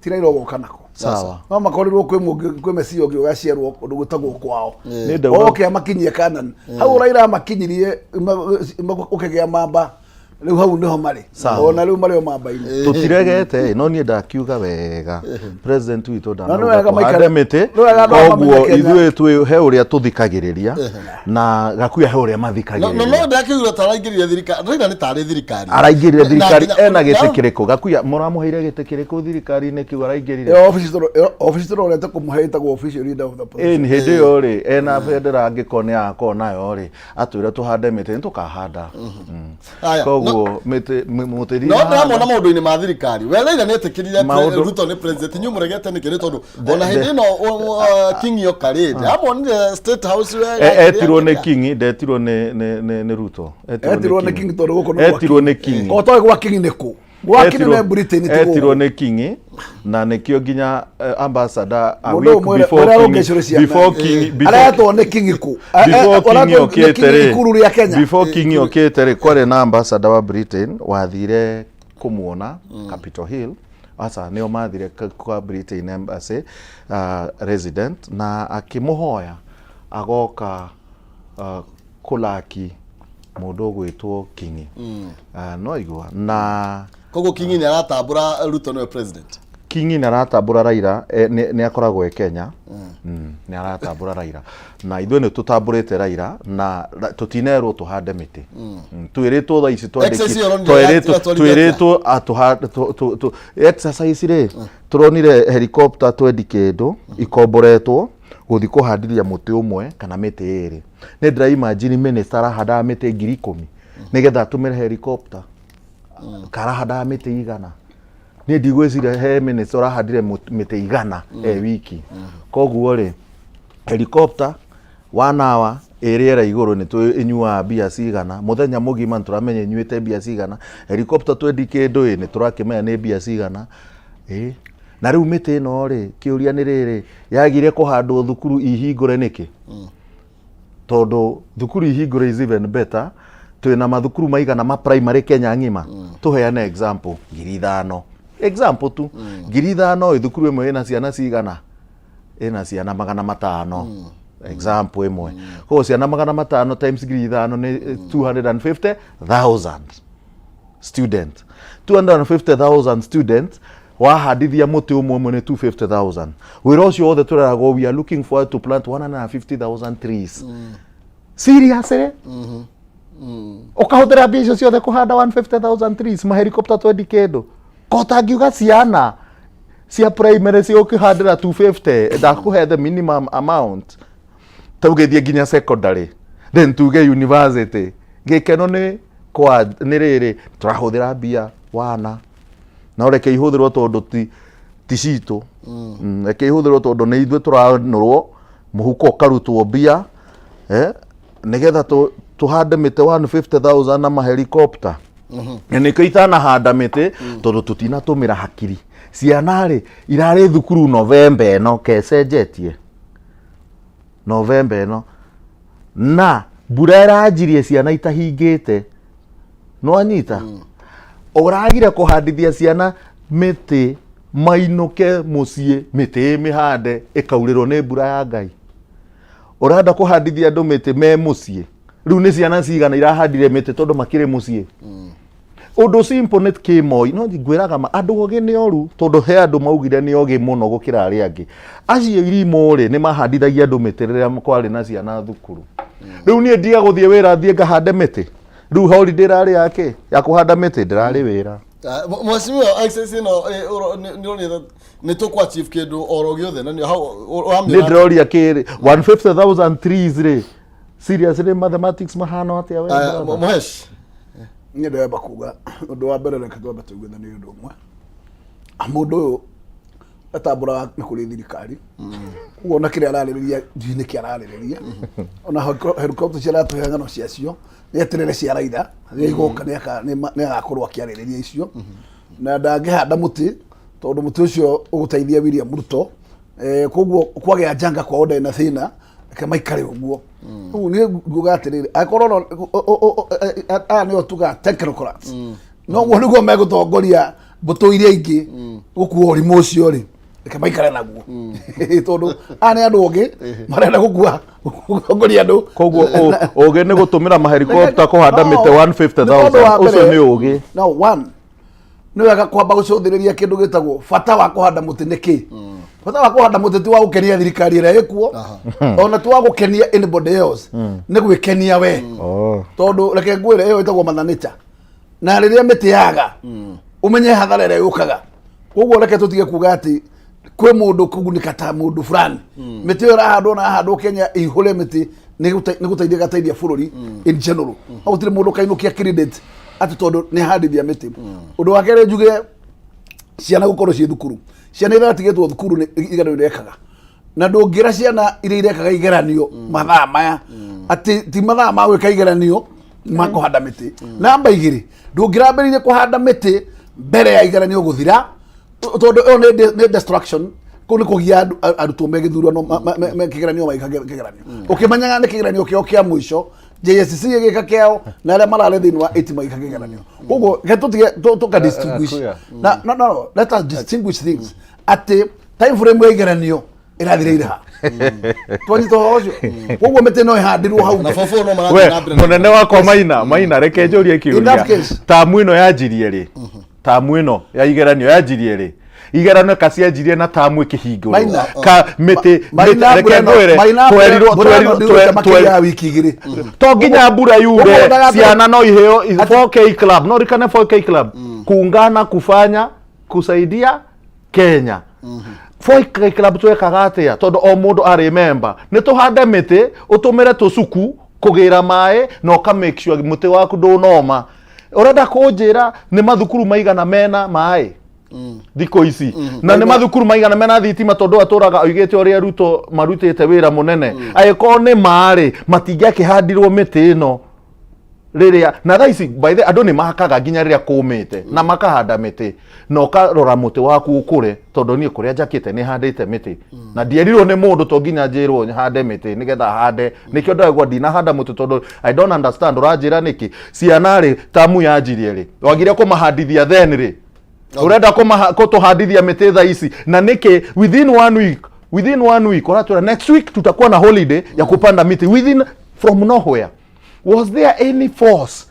ti Raila ũgoka nako. Sawa. No makorirwo kwĩ mũngĩ, kwĩ mesia ũngĩ ũgaciarwo kũndũ gwĩtagwo kwao. Nĩ ndauga- Oke amakinyie Kanani hau Raila amakinyirie ũkĩgĩa mamba rĩu hau nĩho marĩ. Sawa. Ona rĩu marĩ o mamba-inĩ. Tũtiregete, no niĩ ndakiuga wega president witũ Na nĩ ndanauga wega tũhande maikare- mĩtĩ. nĩ wega andũ aya Koguo mamenye Kenya. ithuĩ twĩ he ũrĩa tũthikagĩrĩria na Gakuya he ũrĩa No no mathikagĩrĩria. Ndakĩigua taraingĩrire thirikari. Raila nĩ tarĩ thirikari. Araingĩrire thirikari Na nginya- ena gĩtĩ na- kĩrĩkũ? Gakuya, mũramũheire gĩtĩ kĩrĩkũ thirikari-inĩ kĩu araingĩrire? Ĩyo obici tũrorete kũmũhe ĩtagwo official leader of the opposition. Ĩni hĩndĩ ĩyo rĩ, ena bendera angĩkorwo nĩ agakorwo nayo rĩ, atwĩre tũhande mĩtĩ, nĩ tũkahanda. Haya, Koguo mĩtĩ mũtĩ no ndinahanda. ndĩramona maũndũ-inĩ ma thirikari we Raila nĩ etĩkĩrire Ruto nĩ president, inyuĩ mũregete nĩkĩ? Nĩ tondũ ona hĩndĩ ĩno King oka rĩ, ndĩramuonire State House wega. Etirwo nĩ King, ndetirwo nĩ Ruto. Etirwo nĩ King tondũ gũkũ nĩ gwa Etirwo nĩ King. Ko toĩ gwa King nĩ kũ? Gwa King nĩ Britain, ti Etirwo gũkũ. nĩ King, na nĩkĩo nginya ambassador a Mũndũ week ũyũ before mwĩre King arũnge icũrĩ ciana. before King before Aretwo nĩ King kũ? Before King Aretwo nĩ okĩte King rĩ, ikuru rĩa Kenya. before King okĩte rĩ, kwarĩ na ambassador wa Britain wathire kũmuona Capitol Hill. Aca, nĩo mathire kwa Britain Embassy resident na akĩmũhoya agoka kũlaki mũndũ ũgwĩtwo Kingi. No igua na Koguo King nĩ aratambũra Ruto nĩwe president. Kingi nĩ aratambũra Raila, nĩ akoragwo e Kenya. Nĩ aratambũra Raila na ithuĩ nĩ tũtambũrĩte Raila na tũtinerwo tũhande mĩtĩ. Twĩrĩtwo thaa ici Exercise ĩyo ũronire ĩratwarithia twĩrĩtwo exercise rĩ, tũronire helicopter twendi kĩndũ ikomboretwo gũthiĩ kũhandithia mũtĩ ũmwe kana mĩtĩ ĩrĩ. Nĩ ndĩra imagine minister arahandaga mĩtĩ 10,000 nĩgetha atũmĩre helicopter, karahandaga mĩtĩ 100. Niĩ ndigwĩciria he minister ũrahandire mĩtĩ 100 e wiki. Koguo rĩ, helicopter one hour ĩ rĩera igũrũ nĩ tũĩ ĩnyuaga mbia cigana, mũthenya mũgima nĩ tũramenya ĩnyuĩte mbia cigana. Helicopter twendi kĩndũ ĩ, nĩ tũrakĩmenya nĩ mbia cigana ĩ. Na rĩu mĩtĩ ĩno rĩ, kĩũria nĩ rĩrĩ, yagire kũhandwo thukuru ihingũre nĩkĩ? Tondũ thukuru ihingũre is even better. Twĩna mathukuru maigana ma primary Kenya ng'ima? Tũheane example, 5,000, example tu, 5,000 ĩ, thukuru ĩmwe ĩna ciana cigana? Ĩna ciana 500, example ĩmwe. Koguo ciana 500 times 5,000 nĩ 250,000 student. 250,000 student, wahandithia mũtĩ ũmwe ũmwe nĩ 250,000. Wĩra ũcio wothe tũreragwo we are looking forward to plant 150,000 trees. Seriously, ũkahũthĩra mbia icio ciothe kũhanda 150,000 trees, mahelicopter twendi kĩndũ? Ko tangiuga ciana cia primary cigũkĩhandĩra 250, ndakũhe the minimum amount, tũgĩthiĩ nginya secondary, then tuge university. Gĩkeno nĩ kwa nĩ rĩrĩ, tũrahũthĩra mbia wana, no reke ihũthĩrwo tondũ ti citũ. Reke ihũthĩrwo tondũ nĩ ithuĩ tũranũrwo mũhuko ũkarutwo mbia, nĩgetha tũhande mĩtĩ 150,000 na mahelicopter. Na nĩkĩo itanahanda mĩtĩ, tondũ tũtinatũmĩra hakiri. Ciana rĩ, irarĩ thukuru Novemba ĩno, kecenjetie Novemba ĩno, na mbura ĩranjirie ciana itahingĩte. Nĩwanyita? Ũragire kũhandithia ciana mĩtĩ mainũke mũciĩ mĩtĩ ĩ mĩhande ĩkaurĩrwo nĩ mbura ya Ngai. Ũrenda kũhandithia andũ mĩtĩ me mũciĩ. Rĩu nĩ ciana cigana irahandire mĩtĩ tondũ makĩrĩ mũciĩ? Ũndũ simple nĩ kĩmoi no ngwĩraga ma andũ ogĩ nĩ oru tondũ he andũ maugire nĩ ogĩ mũno gũkĩra arĩa angĩ. Acio irimũ rĩ nĩ mahandithagia andũ mĩtĩ rĩrĩa kwarĩ na ciana thukuru. Rĩu niĩ ndige gũthiĩ wĩra thiĩ ngahande mĩtĩ? Rĩu holiday ĩrarĩ ya kĩ? Ya kũhanda mĩtĩ? Ndĩrarĩ wĩra. Ah, Mheshimiwa access ĩno nĩ nĩ tũkũ achieve kĩndũ oro gĩothe na nĩ hau nĩ ũramĩona ndĩroria kĩrĩ 150,000 trees rĩ seriously mathematics mahana atĩa we Aya, brother? Mũhesh Niĩ ndĩrenda kuga ũndũ wa mbere reke twambe tũiguithanie ũndũ ũmwe. Mũndũ ũyũ atambũraga nĩ kũrĩ thirikari koguo ona kĩrĩa ararĩrĩria ndiũĩ nĩkĩ ararĩrĩria ona helicopter ciaratũhe ng'ano ciacio nĩ eterere cia Raila rĩrĩa igoka nĩ agakorwo akĩarĩrĩria icio na ndangĩhanda mũtĩ tondũ mũtĩ ũcio ũgũteithia William Ruto. Koguo kwagĩa njanga kwao ndarĩ na thĩna, reke maikare ũguo. Rĩu niĩ nguga atĩrĩrĩ, angĩkorwo aya nĩo tugaga technocrats, noguo nĩguo megũtongoria mbũtũ iria ingĩ gũkua ũrimũ ũcio rĩ, reke maikare naguo, tondũ aya nĩ andũ ogĩ marenda gũkua gũtongoria andũ. Koguo ũgĩ nĩ gũtũmĩra mahelikopta kũhanda mĩtĩ 150,000, ũcio nĩ ũgĩ? No one nĩ wega kwamba gũcũthĩrĩria kĩndũ gĩtagwo bata wa kũhanda mũtĩ nĩ kĩ. Bata wa kũhanda mũtĩ ti wa gũkenia thirikari ĩrĩa ĩkuo, ona ti wa gũkenia anybody else, nĩ gwĩkenia we. Tondũ reke ngwĩre, ĩyo ĩtagwo mother nature, na rĩrĩa mĩtĩ yaga ũmenye hathara ĩrĩa yũkaga. Koguo reke tũtige kuga atĩ kwĩ mũndũ kũgunĩka ta mũndũ fulani. Mĩtĩ ĩyo ĩrahandwo na yahandwo Kenya ĩihũre mĩtĩ nĩ gũteithia gateithia bũrũri in general, no gũtirĩ mũndũ kainũkia credit atĩ tondũ nĩ handithia mĩtĩ. Ũndũ wa kerĩ njuge, ciana gũkorwo ciĩ thukuru, ciana iratigĩtwo thukuru nĩ igeranio irekaga, na ndũngĩra ciana iria irekaga igeranio mathaa maya atĩ ti mathaa ma gwĩka igeranio ma kũhanda mĩtĩ. Namba igĩrĩ, ndũngĩrambĩrĩirie kũhanda mĩtĩ mbere ya igeranio gũthira, tondũ ĩyo nĩ destruction. Kũu nĩ kũgia arutwo me gĩthurano, me kĩgeranio, magĩka kĩgeranio ũkĩmenyaga nĩ kĩgeranio kĩao kĩa mũico, JSC ĩgĩka kĩao na arĩa mararĩ thĩinĩ wa 80 magĩka kĩgeranio. Koguo reke tũtige tũka distinguish clear. Na no, no, no, let us distinguish things atĩ time frame ya igeranio ĩrathirĩire ha twanyita ũhoro ũcio. Koguo mĩtĩ no ĩhandirwo hau. Na bobo no marathiĩ We na mbere mũnene wakwa Maina, Maina, reke njũrie In kĩũria. that case. Tamu ĩno yanjirie rĩ? Tamu ĩno ya igeranio yanjirie rĩ? Igeranio kacianjirie na tamu ĩkĩhingũrwo Maina. ka mĩtĩ Maina mĩtĩ- reke mbura ĩno- ngwĩre Maina mbura- twerirwo mbura ĩno twerirwo ndĩgũte makĩria ya wiki igĩrĩ. To nginya mbura yure. Ũguo ndaga- Ciana no iheo 4K club, no rikane 4K club, kuungana, kufanya, kusaidia Kenya. 4K club twekaga atĩa? Tondũ o mũndũ arĩ memba, nĩ tũhande mĩtĩ, ũtũmĩre tũcuku kũgĩra maĩ na ũka make sure mũtĩ waku ndũnoma. Ũrenda kũnjĩra nĩ mathukuru maigana mena maĩ thikũ ici, na nĩ mathukuru maigana mena thitima? Tondũ atũraga oigĩte ũrĩa Ruto marutĩte wĩra mũnene. Angĩkorwo nĩ maarĩ, matingĩakĩhandirwo mĩtĩ ĩno rĩrĩa na thaa ici. By the andũ nĩ makaga nginya rĩrĩa kũmĩte na makahanda mĩtĩ na ũkarora mũtĩ waku ũkũre, tondũ niĩ kũrĩa njakĩte nĩ handĩte mĩtĩ na ndierirwo nĩ mũndũ to nginya njĩrwo hande mĩtĩ nĩgetha hande. Nĩkĩo ndĩraigua ndinahanda mũtĩ, tondũ I don't understand ũranjĩra nĩkĩ. Ciana rĩ, tamu yanjirie rĩ? Wagire kũmahandithia then rĩ? Ũrenda kũtũhandithia mĩtĩ thaa ici na nĩkĩ? Within one week, within one week ũratwĩra next week tutakuwa na holiday ya kupanda miti. Within, from nowhere, was there any force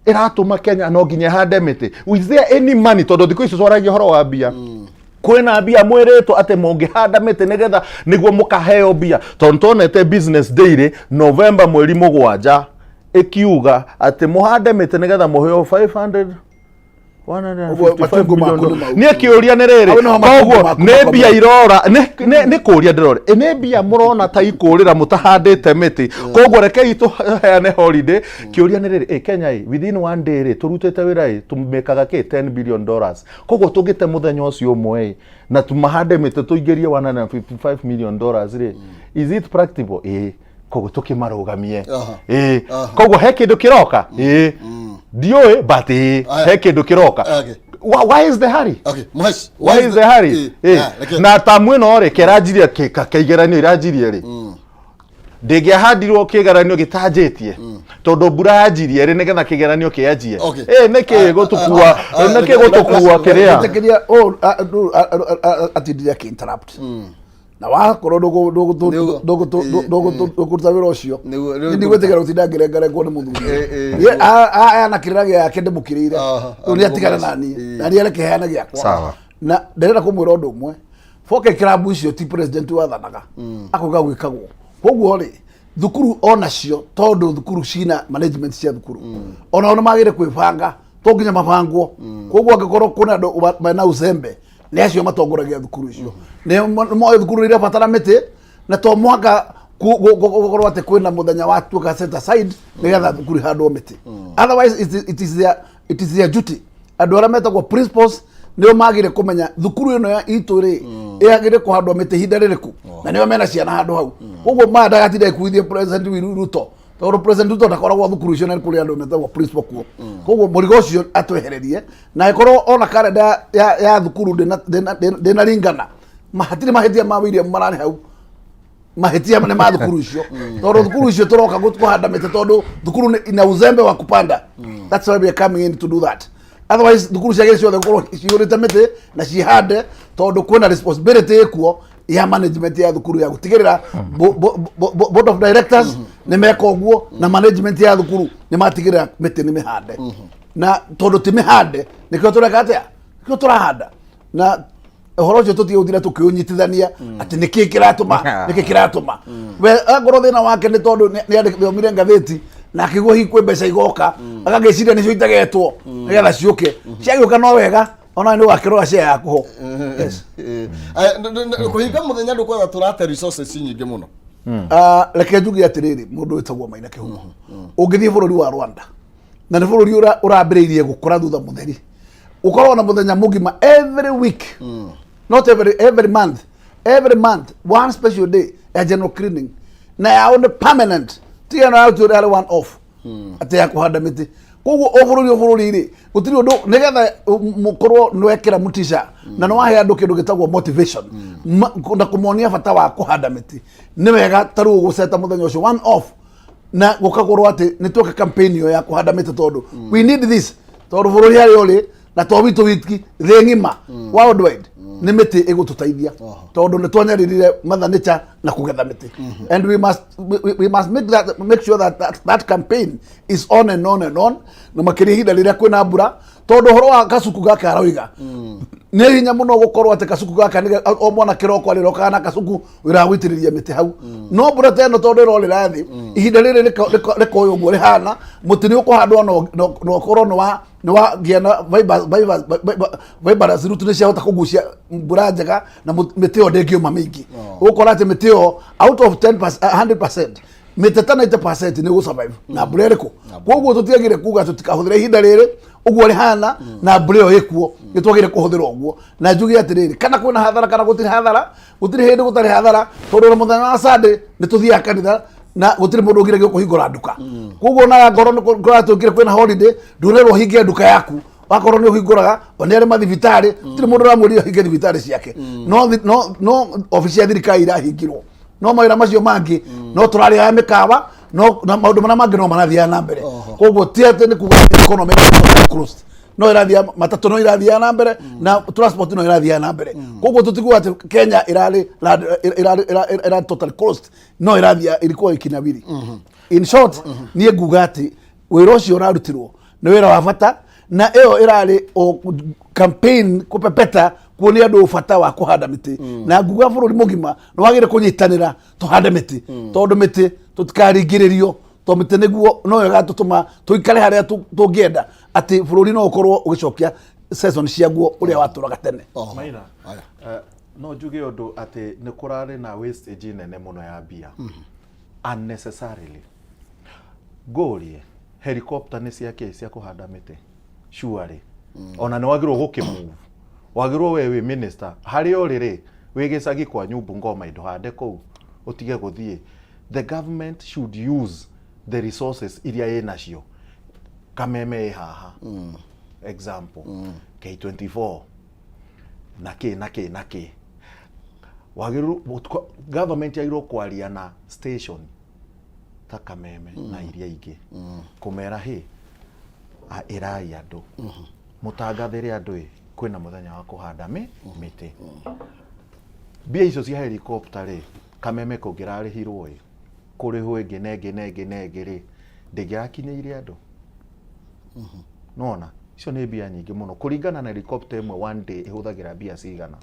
ĩratũma Kenya no nginya ĩhande mĩtĩ? Was there any money? Tondũ thikũ ici twaragia ũhoro wa mbia. Kwĩna mbia mwĩrĩtwo atĩ mũngĩhanda mĩtĩ nĩgetha nĩguo mũkaheo mbia? Tondũ tuonete Business Daily November mweri 7 ĩkiuga atĩ mũhande mĩtĩ nĩgetha mũheo 500 Ũguo matungu maku nĩ mau. Niĩ kĩũria nĩ rĩrĩ, Hau nĩho matungu koguo maku nĩ mbia makomete. irora, nĩ kũria ndĩrora, ĩ nĩ mbia mũrona ta ikũrĩra mũtahandĩte mĩtĩ? Koguo rekei tũheane holiday. Kĩũria nĩ rĩrĩ, ĩ Kenya ĩ within one day rĩ, tũrutĩte wĩra ĩ tũmĩkaga kĩ $10 billion. Koguo tũngĩte mũthenya ũcio ũmwe ĩ na tũmahande mĩtĩ tũingĩrie $155 million rĩ, is it practical? Ĩ koguo tũkĩmarũgamie. Ĩ koguo he kĩndũ kĩroka, ĩ ndiũĩ, but ĩ Aya. he kĩndũ kĩroka. Why is the hurry? Okay, Mũhesh. Why is the hurry? Reke. Na tamu ĩno rĩ, keranjirie kĩgeranio iranjirie rĩ, ndĩngĩahandirwo kĩgeranio gĩtanjĩtie, tondũ mbura yanjirie rĩ nĩgetha kĩgeranio kĩanjie? Ĩ nĩkĩ gũtũkua, nĩkĩ gũtũkua kĩrĩa? Njĩtĩkĩria, oh, atindire akĩ-interrupt. Na wakorwo Nĩguo. ndũgũruta wĩra ũcio, Nĩguo, rĩu niĩ ndigwĩtĩkĩra gũtinda ngĩrengarengwo nĩ mũthuri. Nĩguo. Aheana kĩrĩra gĩake ndĩmũkĩrĩire. Rĩu nĩ atigane na niĩ, na niĩ areke heane gĩakwa. Sawa. Na ndĩrenda kũmwĩra ũndũ ũmwe, boke kĩrabu icio ti president wathanaga, akauga gwĩkagwo koguo rĩ, thukuru onacio, tondũ thukuru cina management cia thukuru, onao nĩ magĩrĩire kwĩbanga, to nginya mabangwo. Koguo angĩkorwo kwĩna andũ mena uzembe, nĩ acio matongoragia thukuru icio, nĩ moĩ thukuru irabatara mĩtĩ, na to mũhaka gũkorwo atĩ kwĩna mũthenya watuĩka set aside nĩgetha thukuru ihandwo mĩtĩ. Otherwise it is their duty. Andũ arĩa metagwo principals nĩo magĩrĩire kũmenya thukuru ĩno ya itũ rĩ, ĩagĩrĩire kũhandwo mĩtĩ ihinda rĩrĩkũ, na nĩo mena ciana handũ hau. Koguo maya ndagatinda ikuithie President Ruto, tondũ President Ruto ndakoragwo thukuru icio, na nĩ kũrĩ andũ metagwo principal kuo. Koguo mũrigo ũcio atwehererie, na ĩkorwo ona karenda ya thukuru ndĩnaringana, hatirĩ mahĩtia ma William mararĩ hau, mahĩtia nĩ ma thukuru icio, tondũ thukuru icio tũroka kũhanda mĩtĩ tondũ thukuru ina uzembe wa kupanda. That's why we are coming in to do that. Otherwise thukuru ciagĩrĩire ciothe gũkorwo cihũrĩte mĩtĩ na cihande, tondũ kwĩna responsibility ĩkuo ya management ya thukuru ya gũtigĩrĩra board of directors nĩ meka ũguo, na management ya thukuru nĩ matigĩrĩra mĩtĩ nĩ mĩhande. Na tondũ ti mĩhande, nĩkĩo tũreka atĩa? Nĩkĩo tũrahanda. Na ũhoro ũcio tũtige gũtinda tũkĩũnyitithania atĩ nĩkĩ kĩratũma, nĩkĩ kĩratũma. We angorwo thĩna wake nĩ tondũ nĩ athomire ngathĩti na akĩigua hihi kwĩ mbeca igoka, agagĩciria nĩcio itegetwo nĩgetha ciũke. Ciagĩũka no wega, ona nĩ ũgakĩrora share yaku ho. Yes. Kũhinga mũthenya ndũkwetha tũrate resources nyingĩ mũno. Ah, reke njuge atĩrĩrĩ, mũndũ wĩtagwo Maina Kĩhumo, ũngĩthiĩ bũrũri wa Rwanda, na nĩ bũrũri ũrambĩrĩirie gũkũra thutha mũtheri, ũkorwo na mũthenya mũgima every week, not every month, every month one special day ya general cleaning, na yao nĩ permanent, tiga ĩno ya tũrĩ arĩ one off atĩ ya kũhanda mĩtĩ. Koguo o bũrũri o bũrũri rĩ, gũtirĩ ũndũ nĩgetha mũkorwo nĩwekĩra mũtica na nĩwahe andũ kĩndũ gĩtagwo motivation na kũmonia bata wa kũhanda mĩtĩ, nĩ wega ta rĩu gũceta mũthenya ũcio one off na gũkakorwo atĩ nĩ tweka campaign ĩyo ya kũhanda mĩtĩ, tondũ we need this, tondũ bũrũri harĩa ũrĩ na to witũ wiki, thĩ ng'ima, worldwide, nĩ mĩtĩ ĩgũtũteithia, tondũ nĩ twanyaririre Mother Nature na kũgetha mĩtĩ, and we must make sure that campaign is on and on and on, na makĩria ihinda rĩrĩa kwĩna mbura, tondũ ũhoro wa kasuku gaka aroiga nĩ hinya mũno gũkorwo atĩ kasuku gaka o mwana kĩroko arĩrokaga na kasuku wĩra wa gũitĩrĩria mĩtĩ hau. No mbura ta ĩno tondũ ĩrorĩra thĩ ihinda rĩrĩ rĩkoywo ũguo rĩhana, mũtĩ nĩ ũkũhandwo na ũkorwo nĩ wagĩa na fibrous root, nĩ ciahota kũgucia mbura njega, na mĩtĩ ĩyo ndĩngĩũma mĩingĩ. Ũgũkora atĩ mĩtĩ ĩyo out of 10 100% mĩtĩ ta 90% nĩ gũ-survive na mbura ĩrĩkũ. Koguo tũtiagĩrĩire kuga tũtikahũthĩra ihinda rĩrĩ ũguo rĩhana na mbura ĩyo ĩkuo, nĩ twagĩrĩire kũhũthĩra ũguo. Na njuge atĩrĩrĩ, kana kwĩna hathara kana gũtirĩ hathara, gũtirĩ hĩndĩ gũtarĩ hathara, tondũ ona mũthenya wa Sunday nĩ tũthiaga kanitha na gũtirĩ mũndũ ũgiragia kũhingũra nduka. Koguo ona ngorwo nĩ kũratũkire kwĩna holiday, ndũrerwo ũhinge nduka yaku, wakorwo nĩ ũhingũraga. Ona arĩ mathibitarĩ, gũtirĩ mũndũ ũramwĩrire ũhinge thibitarĩ ciake, no obici ya thirikari irahingirwo, no mawĩra macio mangĩ no tũrarĩaga mĩkawa, no na maũndũ marĩa mangĩ no marathiaga na mbere. Koguo ti atĩ nĩ kuga atĩ economy nĩ closed, no irathiĩ, matatũ no irathiaga na mbere, na transport no irathiaga na mbere. Koguo tũtiguo atĩ Kenya ĩrarĩ totally closed, no irathiĩ ilikuwa ikinawiri. In short, niĩ nguga atĩ wĩra ũcio ũrarutirwo nĩ wĩra wa bata, na ĩyo ĩrarĩ o campaign kũpepeta kuonia andũ bata wa kũhanda mĩtĩ. Na nguga bũrũri mũgima nĩ wagĩrĩire kũnyitanĩra tũhande mĩtĩ, tondũ mĩtĩ tũtikaringĩrĩrio, tondũ mĩtĩ nĩguo noyo ĩgatũtũma tũikare harĩa tũngĩenda, atĩ bũrũri no ũkorwo ũgĩcokia season ciaguo ũrĩa watũraga tene. Maina, no njuge ũndũ atĩ nĩ kũrarĩ na wastage nene mũno ya mbia unnecessarily. Ngũrie, helicopter nĩ cia kĩ cia kũhanda mĩtĩ? Surely ona nĩ wagĩrĩirwo gũkĩmove, wagĩrĩirwo we wĩ minister harĩa ũrĩ rĩ, wĩ gĩcagi kwanyu Bungoma, ndũhande kũu ũtige gũthiĩ. The government should use the resources iria ĩ nacio. Kameme ĩ haha, example, K24 na kĩ na kĩ na kĩ. Wagĩrĩirwo government yagĩrĩirwo kwaria na station ta Kameme na iria ingĩ, kũmera hĩ, ĩrai andũ, mũtangathĩre andũ ĩ kwĩna mũthenya wa kũhanda mĩtĩ. Mbia icio cia helicopter rĩ, kameme kũngĩrarĩhirwo ĩ, kũrĩhwo ĩngĩ na ĩngĩ na ĩngĩ na ĩngĩ rĩ, ndĩngĩrakinyĩire andũ. Nona icio nĩ mbia nyingĩ mũno kũringana na helicopter ĩmwe one day ĩhũthagĩra mbia cigana.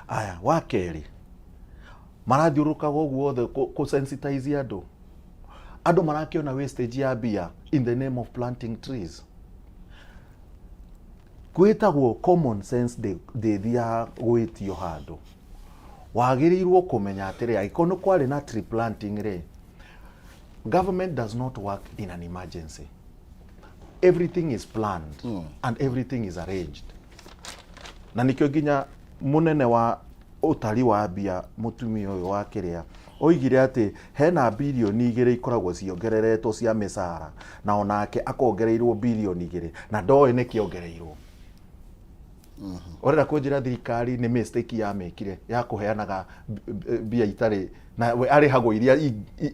Aya, wa kerĩ, marathiũrũrũkaga ũguo othe kũ sensitize andũ. Andũ marakĩona wastage ya mbia in the name of planting trees. Gwĩtagwo common sense ndĩthiaga gwĩtio handũ. Wagĩrĩirwo kũmenya atĩrĩ, angĩkorwo nĩ kwarĩ na tree planting rĩ, government does not work in an emergency. Everything is planned and everything is arranged. Na nĩkĩo nginya mũnene wa ũtari wa mbia mũtumia ũyũ wa kĩrĩa oigire atĩ hena birioni igĩrĩ ikoragwo ciongereretwo cia mĩcara na onake akongereirwo birioni igĩrĩ na ndoĩ nĩkĩ ongereirwo. Ũrenda kũnjĩra thirikari nĩ mistake yamĩkire ya kũheanaga mbia itarĩ na we arĩhagwo iria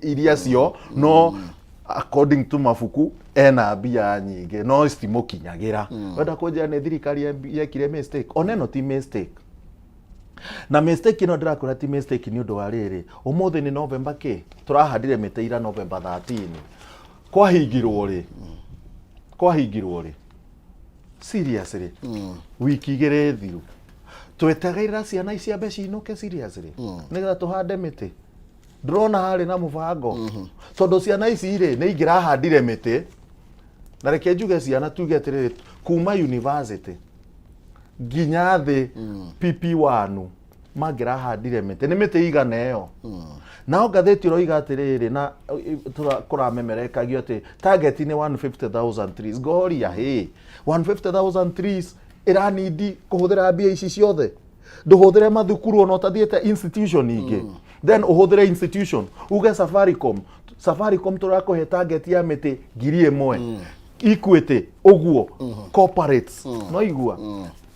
iria cio no according to mabuku ena mbia nyingĩ no citimũkinyagĩra. Ũrenda kũnjĩra nĩ thirikari yekire mistake? Ona ĩno ti mistake. Na mistake ĩno ndĩrakwĩra ti mistake nĩ ũndũ wa rĩrĩ, ũmũthĩ nĩ November kĩ? Tũrahandire mĩtĩ ira November 13. Kwahingirwo rĩ? Kwahingirwo rĩ? Seriously? Wiki igĩrĩ thiru. Twetagĩrĩra ciana ciambe cinũke seriously? Nĩgetha tũhande mĩtĩ. Ndĩrona harĩ na mũbango. Tondũ ciana ici rĩ, nĩ ingĩrahandire mĩtĩ. Na reke njuge ciana tuge atĩrĩrĩ, kuma university nginya thĩ PP1 mangĩrahandire mĩtĩ nĩ mĩtĩ igana ĩyo. Nao ngathĩti ũroiga atĩrĩrĩ na kũramemerekagio atĩ target nĩ 150,000 trees. Ngoria hĩ 150,000 trees ĩranindi kũhũthĩra mbia ici ciothe? Ndũhũthĩre mathukuru ona ũtathiĩte institution ingĩ. Then ũhũthĩre institution uge Safaricom, Safaricom tũrakũhe target ya mĩtĩ 1,000. Equity ũguo corporates no igua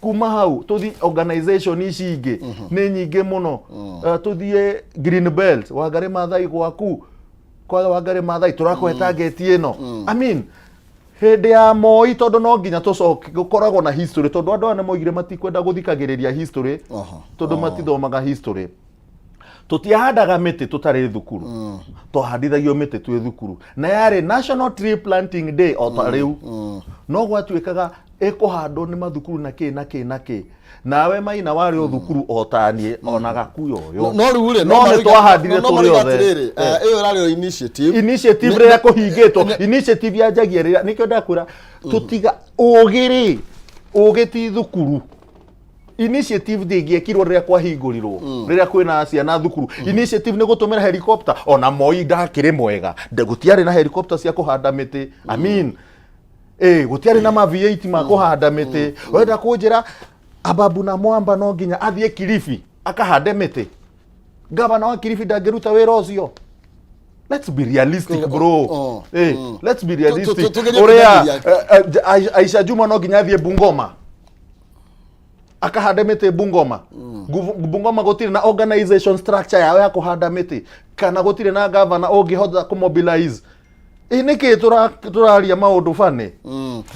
kuma hau tũthi organization ici ingĩ nĩ nyingĩ mũno. Tũthiĩ Green Belt, Wangari Maathai gwaku kwa Wangari Maathai tũrakũhe target ĩno. I mean hĩndĩ ya Moi, tondũ no nginya tũcoke gũkoragwo na history, tondũ andũ aya nĩ moigire matikwenda gũthikagĩrĩria history tondũ matithomaga history. Tũtiahandaga mĩtĩ tũtarĩ thukuru, twahandithagio mĩtĩ twĩ thukuru na yarĩ National Tree Planting Day o ta rĩu, no gwatuĩkaga ĩkũhandwo nĩ mathukuru na kĩ na kĩ na kĩ. Nawe Maina warĩ o thukuru o ta niĩ ona gakuya ũyũ. No rĩu rĩ, no nĩ twahandire no tũrĩ marauga othe. atĩrĩrĩ, ĩyo ĩrarĩ o initiative. Initiative rĩrĩa kũhingĩtwo, initiative yanjagia rĩrĩa nĩkĩo ndakwĩra tũtiga ũgĩ rĩ, ũgĩ ti thukuru. Initiative ndĩngĩekirwo rĩrĩa kwahingũrirwo, rĩrĩa kwĩna ciana thukuru. Initiative nĩ gũtũmĩra helicopter. Ona Moi ndakĩrĩ mwega, gũtiarĩ na helicopter cia kũhanda mĩtĩ. I mean, gũtiarĩ na ma V8 ma kũhanda mĩtĩ. Wenda kũnjĩra Ababu na Mwamba no nginya athiĩ Kilifi akahande mĩtĩ? Gavana wa Kilifi ndangĩruta wĩra ũcio? Let's be realistic, bro. Let's be realistic. Tugerie Ũrĩa kũgeria. Aisha Juma no nginya athiĩ Bungoma akahande mĩtĩ Bungoma? Bungoma gũtirĩ na organization structure yao ya kũhanda mĩtĩ, kana gũtirĩ na gavana ũngĩhota kũmobilize? Ĩ nĩkĩ tũraria maũndũ bani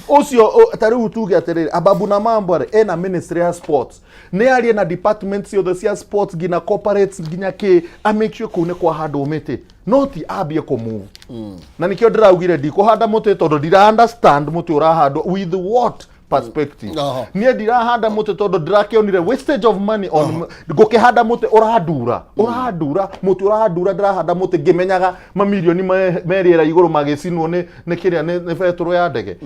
ũcio? Ta rĩu tuge atĩrĩrĩ, Ababu na Mambo rĩ, ena ministry ya sports, nĩ arie na department ciothe cia sports nginya corporates nginya kĩ, a make sure kũu nĩ kwahandwo mĩtĩ, no ti ambie kũmove. Na nĩkĩo ndĩraugire ndikũhanda mũtĩ tondũ ndira understand mũtĩ ũrahandwo with what perspective. Niĩ ndirahanda mũtĩ tondũ ndĩrakĩonire wastage of money on ngũkĩhanda mũtĩ ũrandura, ũrandura mũtĩ ũrandura. Ndĩrahanda mũtĩ ngĩmenyaga mamirioni me rĩera igũrũ magĩcinwo nĩ kĩrĩa nĩ betũrũ ya ndege,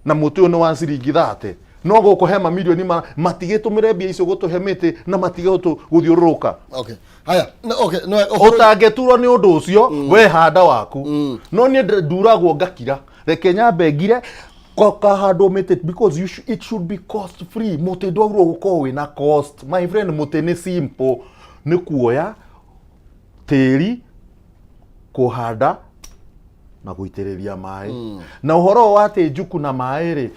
na mũtĩ ũyũ nĩ wa ciringi 30 no gũkũhe mamirioni matigĩtũmĩre mbia icio gũtũhe mĩtĩ na matige gũthiũrũrũka. Okay, haya, no, okay, no, ũhoro- Ũtangĩturwo nĩ ũndũ ũcio, we handa waku, no niĩ nduragwo ngakira. Reke nyambe ngire kahandwo mĩtĩ because it should be cost free. Mũtĩ ndwagĩrĩirwo gũkorwo wĩna cost, my friend. Mũtĩ nĩ simple, nĩ kuoya tĩri, kũhanda na gũitĩrĩria maĩ. Na ũhoro wa atĩ njuku na maĩ rĩ,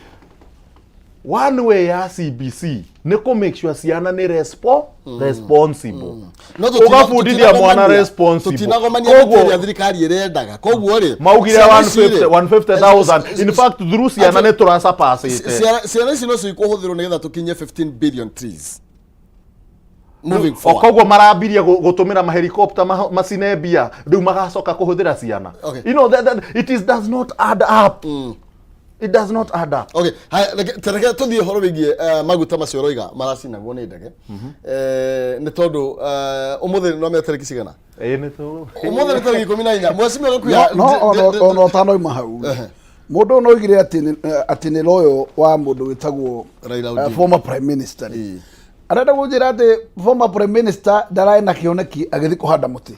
one way ya CBC nĩ kũ make sure ciana nĩ responsible. No ũgabundithia mwana responsible. Tũtinagomania mĩtĩ ĩrĩa thirikari ĩrendaga, koguo rĩ, maugire ciana ici rĩ, 150 150,000. In fact, through ciana nĩ tũracapacĩte. Ciana ici no cikũhũthĩrwo nĩgetha tũkinyie 15 billion trees. Moving O forward. Koguo marambirie gũtũmĩra mahelikopta macine mbia, rĩu magacoka kũhũthĩra ciana. That, it is does not add up. It does not add up. Okay, haya, reke tũthiĩ ũhoro wĩgiĩ maguta macio ũroiga maracinagwo nĩ ndege. Nĩ tondũ ũmũthĩ no menya tarĩki cigana? Ĩĩ, nĩ tũ Ũmũthĩ nĩ tarĩki 14. Mheshimiwa Gakuya. No ona ũtanoima hau, mũndũ ũyũ no oigire atĩ nĩ loyo wa mũndũ wĩtagwo Raila Odinga. Former prime minister rĩ. Arenda kũnjĩra atĩ former prime minister ndararĩ na kĩoneki agĩthiĩ kũhanda mũtĩ,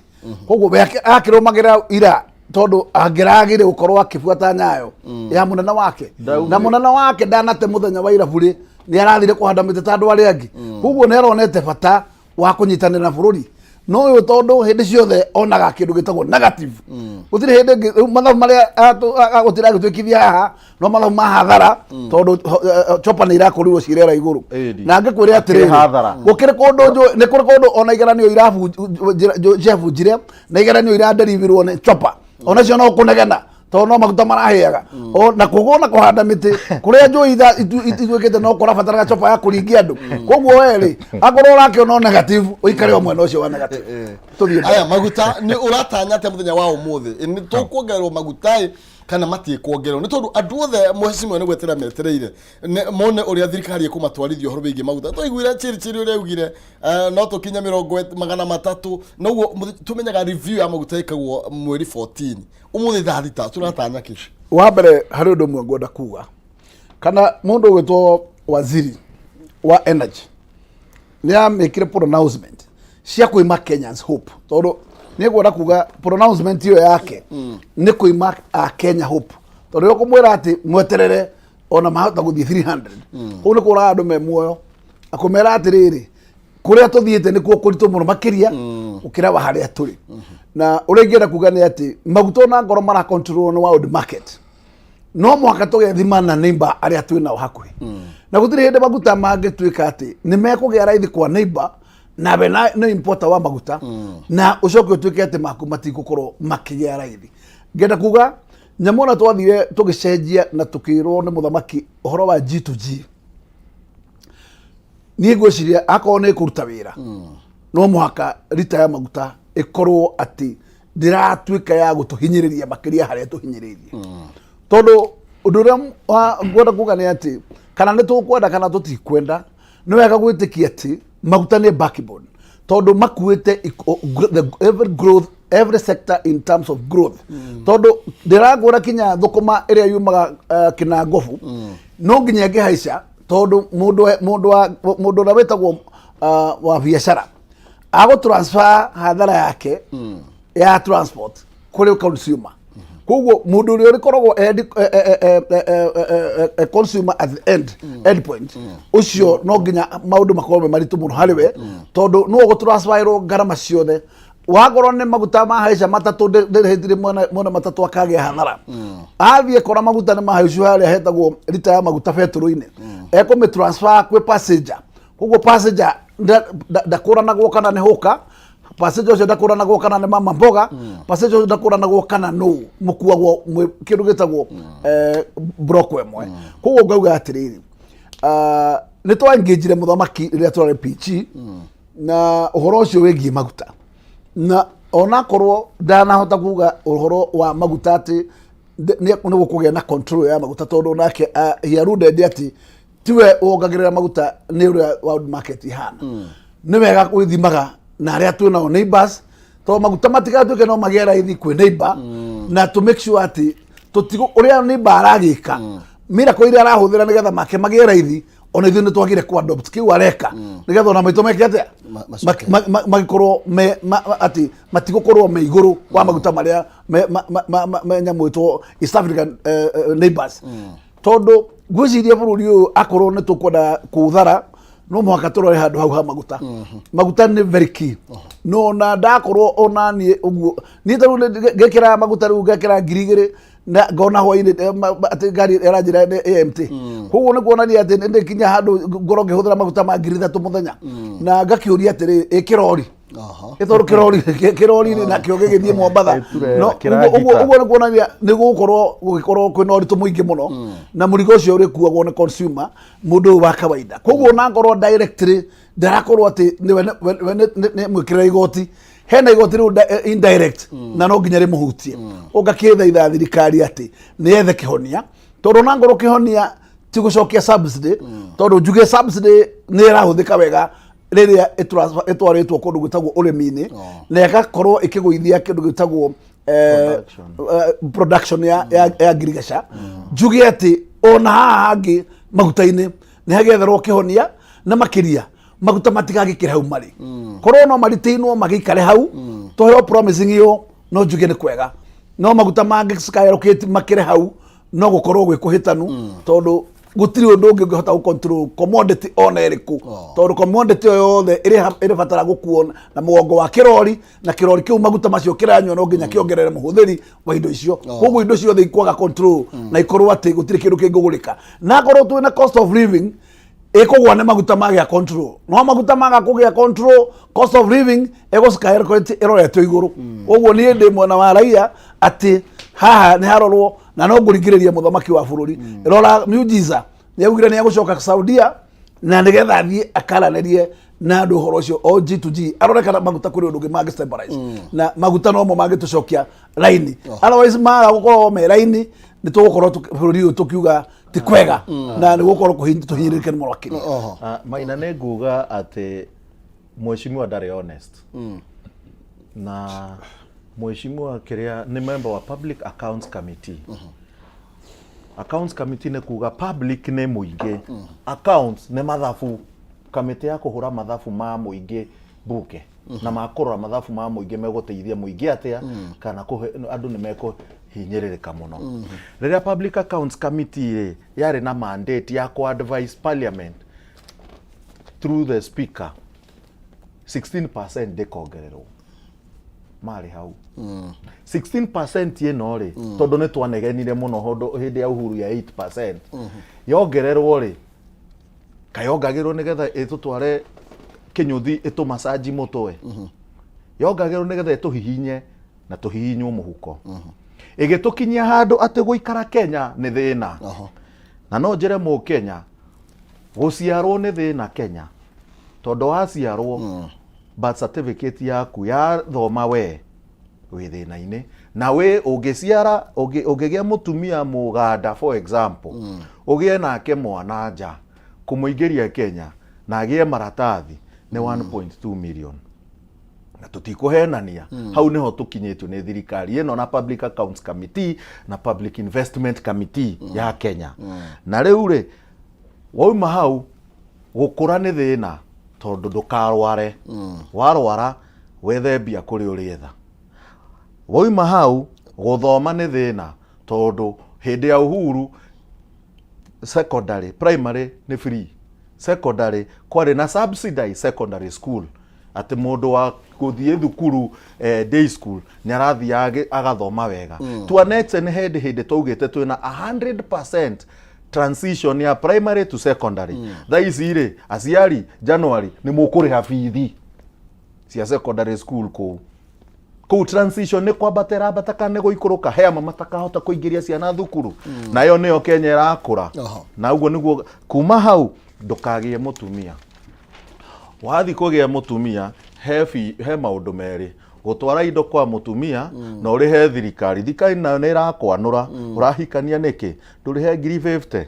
koguo we akĩrũmagĩrĩra ira tondũ angĩragire gũkorwo akĩbuata nyayo ya mũnene wake, na mũnene wake ndanate mũthenya wa irabu rĩ, nĩ arathire kũhanda mĩtĩ ta andũ arĩa angĩ, koguo nĩ aronete bata wa kũnyitanĩra na bũrũri. No ũyũ tondũ hĩndĩ ciothe onaga kĩndũ gĩtagwo negative, gũtirĩ hĩndĩ ĩngĩ. Rĩu mathabu marĩa gũtirĩ agĩtwĩkithia haha no mathabu ma hathara, tondũ chopper nĩ irakorirwo cirera igũrũ. Na ngĩkwĩre atĩrĩrĩ, hathara. Gũkĩrĩ kũndũ njũĩ nĩ kũrĩ kũndũ ona igeranio irabunjire na igeranio iraderivirwo nĩ chopper, onacio no kũnegena tondũ no maguta marahĩaga. O na koguo na kũhanda mĩtĩ kũrĩa njũĩ ituĩkĩte no kũrabataraga chopper ya kũringia andũ. Koguo we rĩ, akorwo ũrakĩona o negative, ũikare o mwena ũcio wa negative. Tũthiĩ mbere. Aya maguta nĩ ũratanya atĩa mũthenya wa ũmũthĩ? Nĩ tũkuongererwo maguta ĩ kana matiĩkuongererwo? Nĩ tondũ andũ othe, mheshimiwa, nĩ gweterera metereire mone ũrĩa thirikari ĩkũmatwarithia ũhoro wĩgiĩ maguta. Twaiguire Chirchir ũrĩa augire no tũkinye 300, noguo tũmenyaga review ya maguta ĩkagwo mweri 14. Ũmũthĩ thaa 6 tũratanya kĩ? Wa mbere, harĩ ũndũ ũmwe ngwenda kuga, kana mũndũ ũgwĩtwo waziri wa energy nĩ amĩkire pronouncement cia kwĩma Kenyans hope, tondũ nĩ ngwenda kuga pronouncement ĩyo yake nĩ kwĩma a Kenya hope, tondũ rĩrĩa ũkũmwĩra atĩ mweterere ona mahota gũthiĩ 300, kũu nĩ kũraga andũ me muoyo, akũmera atĩrĩrĩ, kũrĩa tũthiĩte nĩkuo kũritũ mũno makĩria gũkĩra wa harĩa tũrĩ. Na ũrĩa ingĩenda kuga nĩ atĩ maguta ona ngoro mara control nĩ world market, no mũhaka tũgethima na neighbor arĩa twĩ nao hakuhĩ, na gũtirĩ hĩndĩ maguta mangĩtuĩka atĩ nĩ mekũgĩa raithi kwa neighbor nawe na nĩ importer wa maguta na ũcoke ũtuĩke atĩ maku matigũkorwo makĩgĩa raithi. Ngenda kuga nyamũ ona twathire tũgĩcenjia na tũkĩrwo nĩ mũthamaki ũhoro wa G to G, niĩ ngwĩciria akorwo nĩ ĩkũruta wĩra, no mũhaka rita ya maguta ĩkorwo atĩ ndĩratuĩka ya gũtũhinyĩrĩria makĩria harĩa tũhinyĩrĩirie, tondũ ũndũ ũrĩa ngwenda kuga nĩ atĩ kana nĩ tũkwenda kana tũtikwenda, nĩ wega gwĩtĩkia atĩ maguta nĩ backbone, tondũ makuĩte every growth, every sector in terms of growth, tondũ ndĩrangũra kinya thũkũma ĩrĩa yumaga Kĩnangobu no nginya ĩngĩhaica, tondũ mũndũ ũrĩa wĩtagwo wa biacara agũ transfer hathara yake ya transport kũrĩ consumer. Koguo mũndũ ũrĩa ũrĩkoragwo consumer at the end point ũcio, no nginya maũndũ makorwo me maritũ mũno harĩ we, tondũ nĩwe ũgũtransferwo ngarama ciothe. Wakorwo nĩ maguta mahaica matatũ, ndĩrĩhĩtire mwena matatũ akagĩa hathara. Athiĩ kora maguta nĩ mahaicu harĩa hetagwo rita ya maguta betũrũ-inĩ, ekũmĩ transfer kwĩ passenger. Koguo passenger ndakũranagwo kana nĩ hũka, passenger ũcio ndakũranagwo kana nĩ mama mboga, passenger ũcio ndakũranagwo kana nũ, mũkuagwo mwĩ kĩndũ gĩtagwo block ĩmwe. Koguo ngauga atĩrĩrĩ, nĩ twaengĩnjire mũthamaki rĩrĩa twarĩ PG na ũhoro ũcio wĩgiĩ maguta, na onakorwo ndanahota kuga ũhoro wa maguta atĩ nĩ gũkũgĩa na control ya maguta, tondũ nake he alluded atĩ tiwe wongagĩrĩra maguta, nĩ ũrĩa world market ihana. Nĩ wega gwĩthimaga na arĩa twĩ nao neighbors, tondũ maguta matigatuĩke no magĩe raithi kwĩ neighbor, na to make sure atĩ tũtigũ ũrĩa neighbor aragĩka miracle iria arahũthĩra nĩgetha make magĩe raithi, ona ithuĩ nĩ twagire ku adopt kĩu areka, nĩgetha ona maitũ meke atĩa? Macoke. Magĩkorwo me atĩ matigũkorwo me igũrũ wa maguta marĩa me nyamũ ĩtwo East African neighbors, tondũ ngwĩciria bũrũri ũyũ akorwo nĩ tũkwenda kũũthara, no mũhaka tũrore handũ hau ha maguta. Maguta nĩ very key. No na ndakorwo ona niĩ ũguo, niĩ ta rĩu ngekĩra maguta, rĩu ngekĩra 2000 na ngona hwainĩ atĩ ngari ĩranjĩra nĩ AMT. Koguo nĩ kuonania atĩ nĩ nginya handũ ngorwo ngĩhũthĩra maguta ma 3000 mũthenya, na ngakĩũria atĩrĩ, ĩ kĩrori? Ĩ tondũ kĩrori nakĩo gĩgĩthiĩ Mombatha. Ĩture No, kĩrangita. Ũguo nĩ kuonania nĩ gũgũkorwo gũgĩkorwo kwĩna ũritũ mũingĩ mũno, na mũrigo ũcio ũrĩkuagwo nĩ consumer, mũndũ ũyũ wa kawaida. Koguo ona ngorwo directly Ndarakorwo atĩ nĩwe we nĩ mwĩkĩrĩra igoti, hena igoti rĩu indirect na no nginya rĩmũhutie. Ũngakĩthaitha thirikari atĩ nĩ yethe kĩhonia, tondũ ona ngorwo kĩhonia ti gũcokia subsidy, tondũ njuge subsidy nĩ ĩrahũthĩka wega rĩrĩa ĩtwarĩtwo kũndũ gwĩtagwo ũrĩmi-inĩ na ĩgakorwo ĩkĩgũithia kĩndũ gĩtagwo Production. Production ya ngirigaca. Njuge atĩ ona haha hangĩ maguta-inĩ nĩ hagetherwo kĩhonia, na makĩria maguta matigagĩkĩre hau marĩ, korwo no maritĩinwo magĩikare hau tũheo promising ĩyo, no njuge nĩ kwega. No maguta mangĩ skyrocket makĩre hau, no gũkorwo gwĩ kũhĩtanu, tondũ gũtirĩ ũndũ ũngĩ ũngĩhota gũ control commodity ona ĩrĩkũ, tondũ commodity o yothe ĩrĩbatara gũkuo na mũgongo wa kĩrori, na kĩrori kĩu maguta macio kĩranyua no nginya kĩongerere mũhũthĩri wa indo icio. Koguo indo ciothe ikwaga control na ikorwo atĩ gũtirĩ kĩndũ kĩngĩgũrĩka, na akorwo twĩna cost of living ĩkũgwa nĩ maguta magĩa control. No maguta maga kũgĩa control, cost of living ĩgũ skyrocket ĩroretwo igũrũ. Ũguo niĩ ndĩ mwena wa raia atĩ haha nĩ harorwo, na no ngũringĩrĩria mũthamaki wa bũrũri. Rora miujiza, nĩ augire nĩ egũcoka Saudia na nĩgetha athiĩ akaranĩrie na andũ ũhoro ũcio o G to G, arore kana maguta kũrĩ ũndũ ũngĩ mangĩ stabilize, na maguta nomo mangĩtũcokia raini. Otherwise maga gũkorwo me raini, nĩ tũgũkorwo bũrũri ũyũ tũkiuga ti kwega na nĩ gũkorwo tũhinyĩrĩrĩke nĩ mũno makĩria. Oho. Ah, Maina, nĩ nguga atĩ mheshimiwa ndarĩ honest, na mheshimiwa kĩrĩa nĩ member wa Public Accounts Committee. Accounts Committee nĩ kuga public nĩ mũingĩ, accounts nĩ mathabu, kamĩtĩ ya kũhũra mathabu ma mũingĩ bunge na makũrora mathabu ma mũingĩ megũteithia mũingĩ atĩa kana kũhe andũ nĩ mekũhinyĩrĩrĩka mũno. Rĩrĩa Public Accounts Committee rĩ yarĩ na mandate ya kũ advise parliament through the speaker 16% ndĩkongererwo, marĩ hau 16% ĩno rĩ, tondũ nĩ twanegenire mũno hĩndĩ ya Uhuru ya 8% yongererwo rĩ, kayongagĩrwo nĩgetha ĩtũtware kĩnyũthi, ĩtũmacanji mũtwe, yongagĩrwo nĩgetha ĩtũhihinye na tũhihinywo mũhuko, ĩgĩtũkinyia handũ atĩ gũikara Kenya nĩ thĩna. Na no njĩre mũkenya, gũciarwo nĩ thĩna Kenya, tondũ waciarwo birth certificate yaku yathoma we wĩ thĩna-inĩ, na wĩ ũngĩciara ũngĩgĩa mũtumia mũganda, for example, ũgĩe nake mwana nja, kũmũingĩria Kenya na agĩe maratathi nĩ 1.2 million, na tũtikũhenania. Hau nĩho tũkinyĩtio nĩ thirikari ĩno na Public Accounts Committee na Public Investment Committee ya Kenya. Na rĩu rĩ, wauma hau, gũkũra nĩ thĩna, tondũ ndũkarware, warwara wethe mbia kũrĩ ũrĩetha. Wauma hau, gũthoma nĩ thĩna, tondũ hĩndĩ ya Uhuru secondary, primary nĩ free, secondary kwarĩ na subsidized secondary school, atĩ mũndũ wa gũthiĩ thukuru day school nĩ arathiĩ agathoma wega. To an extent, hĩndĩ twaugĩte twĩna 100% transition ya primary to secondary. Thaa ici rĩ, aciari, January nĩ mũkũrĩha bithi cia secondary school kũu. Kũu transition nĩ kwambata ĩrambata kana nĩ gũikũrũka? He amwe matakahota kũingĩria ciana thukuru, nayo nĩyo Kenya ĩrakũra. Na ũguo nĩguo kuma hau, ndũkagĩe mũtumia. Wathiĩ kũgĩa mũtumia, he maũndũ merĩ: gũtwara indo kwa mũtumia na ũrĩhe thirikari. Thirikari nayo nĩ ĩrakwanũra, ũrahikania nĩkĩ? Ndũrĩhe ngiri 50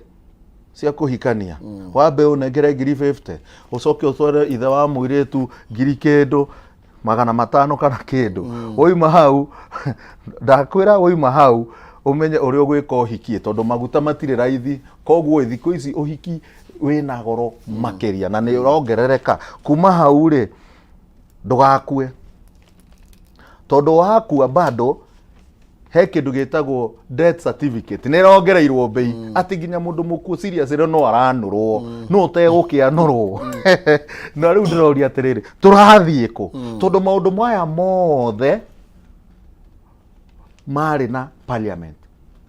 cia kũhikania, wambe ũnengere ngiri 50, ũcoke ũtware ithe wa mũirĩtu ngiri kĩndũ 500 kana kĩndũ. Wauma hau, ndakwĩra, wauma hau ũmenye ũrĩa ũgwĩka ũhikie, tondũ maguta matirĩ raithi. Koguo thikũ ici ũhiki wĩna goro makĩria na nĩ ũrongerereka. Kuma hau rĩ, ndũgakue, tondũ wakua bado he kĩndũ gĩtagwo death certificate, nĩ ĩrongereirwo mbei, atĩ nginya mũndũ mũkuũ serious no aranũrwo, no ũtegũkĩanũrwo. Na rĩu ndĩroria atĩrĩrĩ, tũrathiĩ kũ? Tondũ maũndũ maya mothe marĩ na parliament.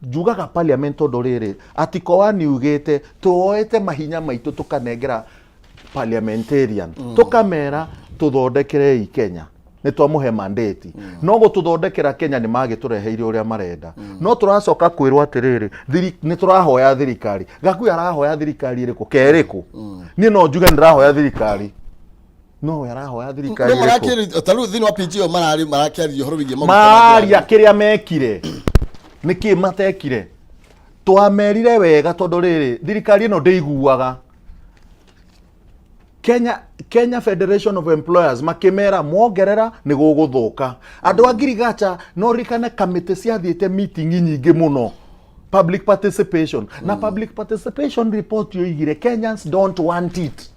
Njugaga parliament tondũ rĩrĩ, article 1 yugĩte tuoete mahinya maitũ tũkanengera parliamentarian, tũkamera tũthondekerei Kenya, nĩ twamũhe mandate. No gũtũthondekera Kenya nĩ magĩtũreheire ũrĩa marenda. No tũracoka kwĩrwo atĩrĩrĩ, nĩ tũrahoya thirikari. Gakuya arahoya thirikari ĩrĩkũ kerĩkũ? Niĩ no njuge nĩ ndĩrahoya thirikari. Nowe arahoya thirikari No ĩrĩkũ? marakĩrĩ ta rĩu thĩinĩ wa PG ĩyo mararĩ marakĩarĩria ũhoro wĩgiĩ maguta Maria kĩrĩa mekire nĩkĩ matekire. Twamerire wega tondũ rĩrĩ thirikari ĩno ndĩiguaga. Kenya Federation of Employers makĩmera mwongerera nĩ gũgũthũka. Andũ a ngirigacha no ririkane kamĩtĩ ciathiĩte meeting nyingĩ mũno, public participation na public participation report yoigire Kenyans don't want it.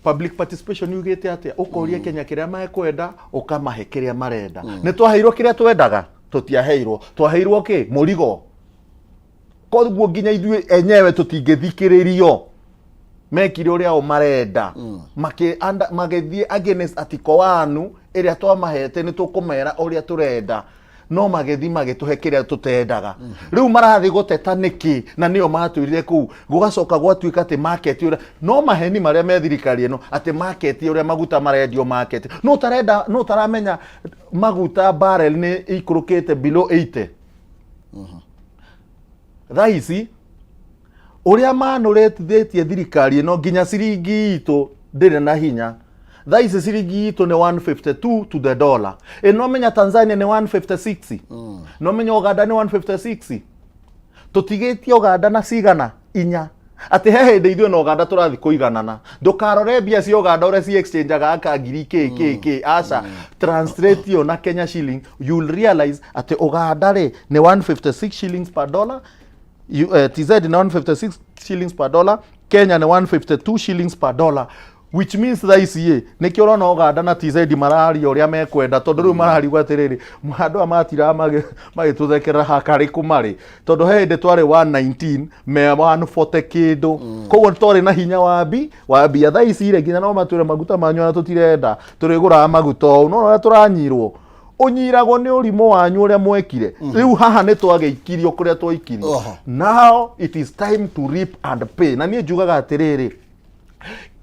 Public participation yugĩte atĩa? Ũkoria Kenya kĩrĩa mekwenda, ũkamahe kĩrĩa marenda. Nĩ twaheirwo kĩrĩa twendaga? Tũtiaheirwo. Twaheirwo kĩ? Mũrigo. Koguo nginya ithuĩ enyewe tũtingĩthikĩrĩrio. Mekire ũrĩa o marenda, magĩthiĩ against article 1 ĩrĩa twamahete nĩ tũkũmera ũrĩa tũrenda, no magĩthiĩ magĩtũhe kĩrĩa tũtendaga. Rĩu marathiĩ gũteta nĩkĩ na nĩo matwĩrire kũu? Gũgacoka gwatuĩka atĩ market ũrĩa no maheni marĩa me thirikari ĩno, atĩ market ũrĩa maguta marendio market, no ũtarenda, no ũtaramenya maguta barrel nĩ ikũrũkĩte below 80 thaa ici. Ũrĩa manũrĩtithĩtie thirikari ĩno nginya ciringi itũ ndĩrĩ na hinya. Thaa ici ciringi itũ nĩ 152 to the dollar. Ĩ no menya Tanzania nĩ 156, no menya Uganda nĩ 156. Tũtigĩtie Uganda na cigana inya, atĩ he hĩndĩ ithuĩ na Uganda tũrathiĩ kũiganana. Ndũkarore mbia cia Uganda ũrĩa ci exchangeaga aka ngiri kĩ kĩ kĩ, aca, translate ĩyo na Kenya shilling, you'll realize atĩ Uganda rĩ nĩ 156 shillings per dollar, TZ nĩ 156 shillings per dollar, Kenya nĩ 152 shillings per dollar, which means thaa ici ĩ nĩkĩo ũrona Uganda na TZ mararia ũrĩa mekwenda, tondũ rĩu mararigwo atĩrĩrĩ, andũ aya matiraga magĩtũthekerera hakarĩ kũ marĩ, tondũ he hĩndĩ twarĩ 119 me 140 kĩndũ, koguo twarĩ na hinya wa mbia. Thaa ici rĩ nginya no matwĩre maguta manyu ona tũtirenda, tũrĩgũraga maguta ũũ, no ũrĩa tũranyirwo ũnyiragwo nĩ ũrimũ wanyu ũrĩa mwekire. Rĩu haha nĩ twagĩikirio kũrĩa twaikirio. Now it is time to reap and pay. Na niĩ njugaga atĩrĩrĩ,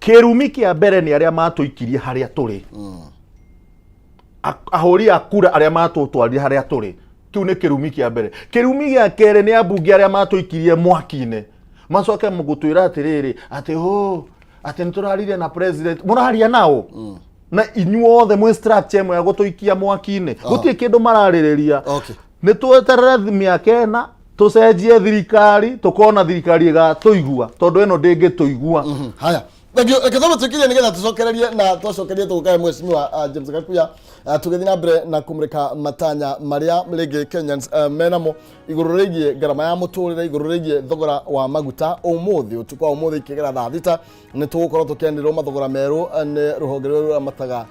kĩrumi kĩa mbere nĩ arĩa matũikirie harĩa tũrĩ, ahũri a kura arĩa matũtwarire harĩa tũrĩ. Kĩu nĩ kĩrumi kĩa mbere. Kĩrumi gĩa kerĩ nĩ ambunge arĩa matũikirie mwaki-inĩ, macoke gũtwĩra atĩrĩrĩ atĩ oh, atĩ nĩ tũraririe na president. Mũraria nao na inyuothe mwĩ structure ĩmwe ya gũtũikia mwaki-inĩ, gũtirĩ kĩndũ mararĩrĩria. Nĩ tweterere mĩaka 4 tũcenjie thirikari, tũkona thirikari ĩgatũigua, tondũ ĩno ndĩngĩtũigua. Haya, thank you. Reke twambe twĩkirie nĩgetha tũcokererie, na twacokerie tũgũkahe mheshimiwa James Gakuya, tũgĩthiĩ na mbere na kũmũrĩka matanya marĩa rĩngĩ Kenyans menamo igũrũ rĩgiĩ ngarama ya mũtũrĩre, igũrũ rĩgiĩ thogora wa maguta. Ũmũthĩ ũtukũ wa ũmũthĩ ikĩgera thaa 6 nĩ tũgũkorwo tũkĩanĩrĩrwo mathogora merũ nĩ rũhonge rũrĩa rũramataga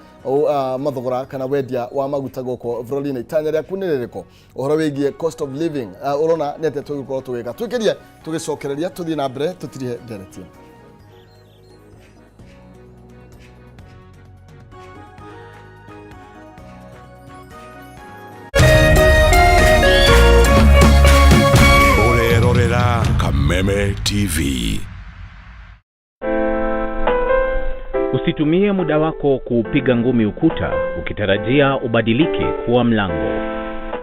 mathogora kana wendia wa maguta gũkũ bũrũri-inĩ. Itanya rĩaku nĩ rĩrĩkũ ũhoro wĩgiĩ cost of living? Ũrona nĩ atĩa tũgũkorwo tũgĩka? Twĩkĩrie tũgĩcokereria, tũthiĩ na mbere tũtirihe ndereti. Ũrerorera Kameme TV. Usitumie muda wako kuupiga ngumi ukuta ukitarajia ubadilike kuwa mlango.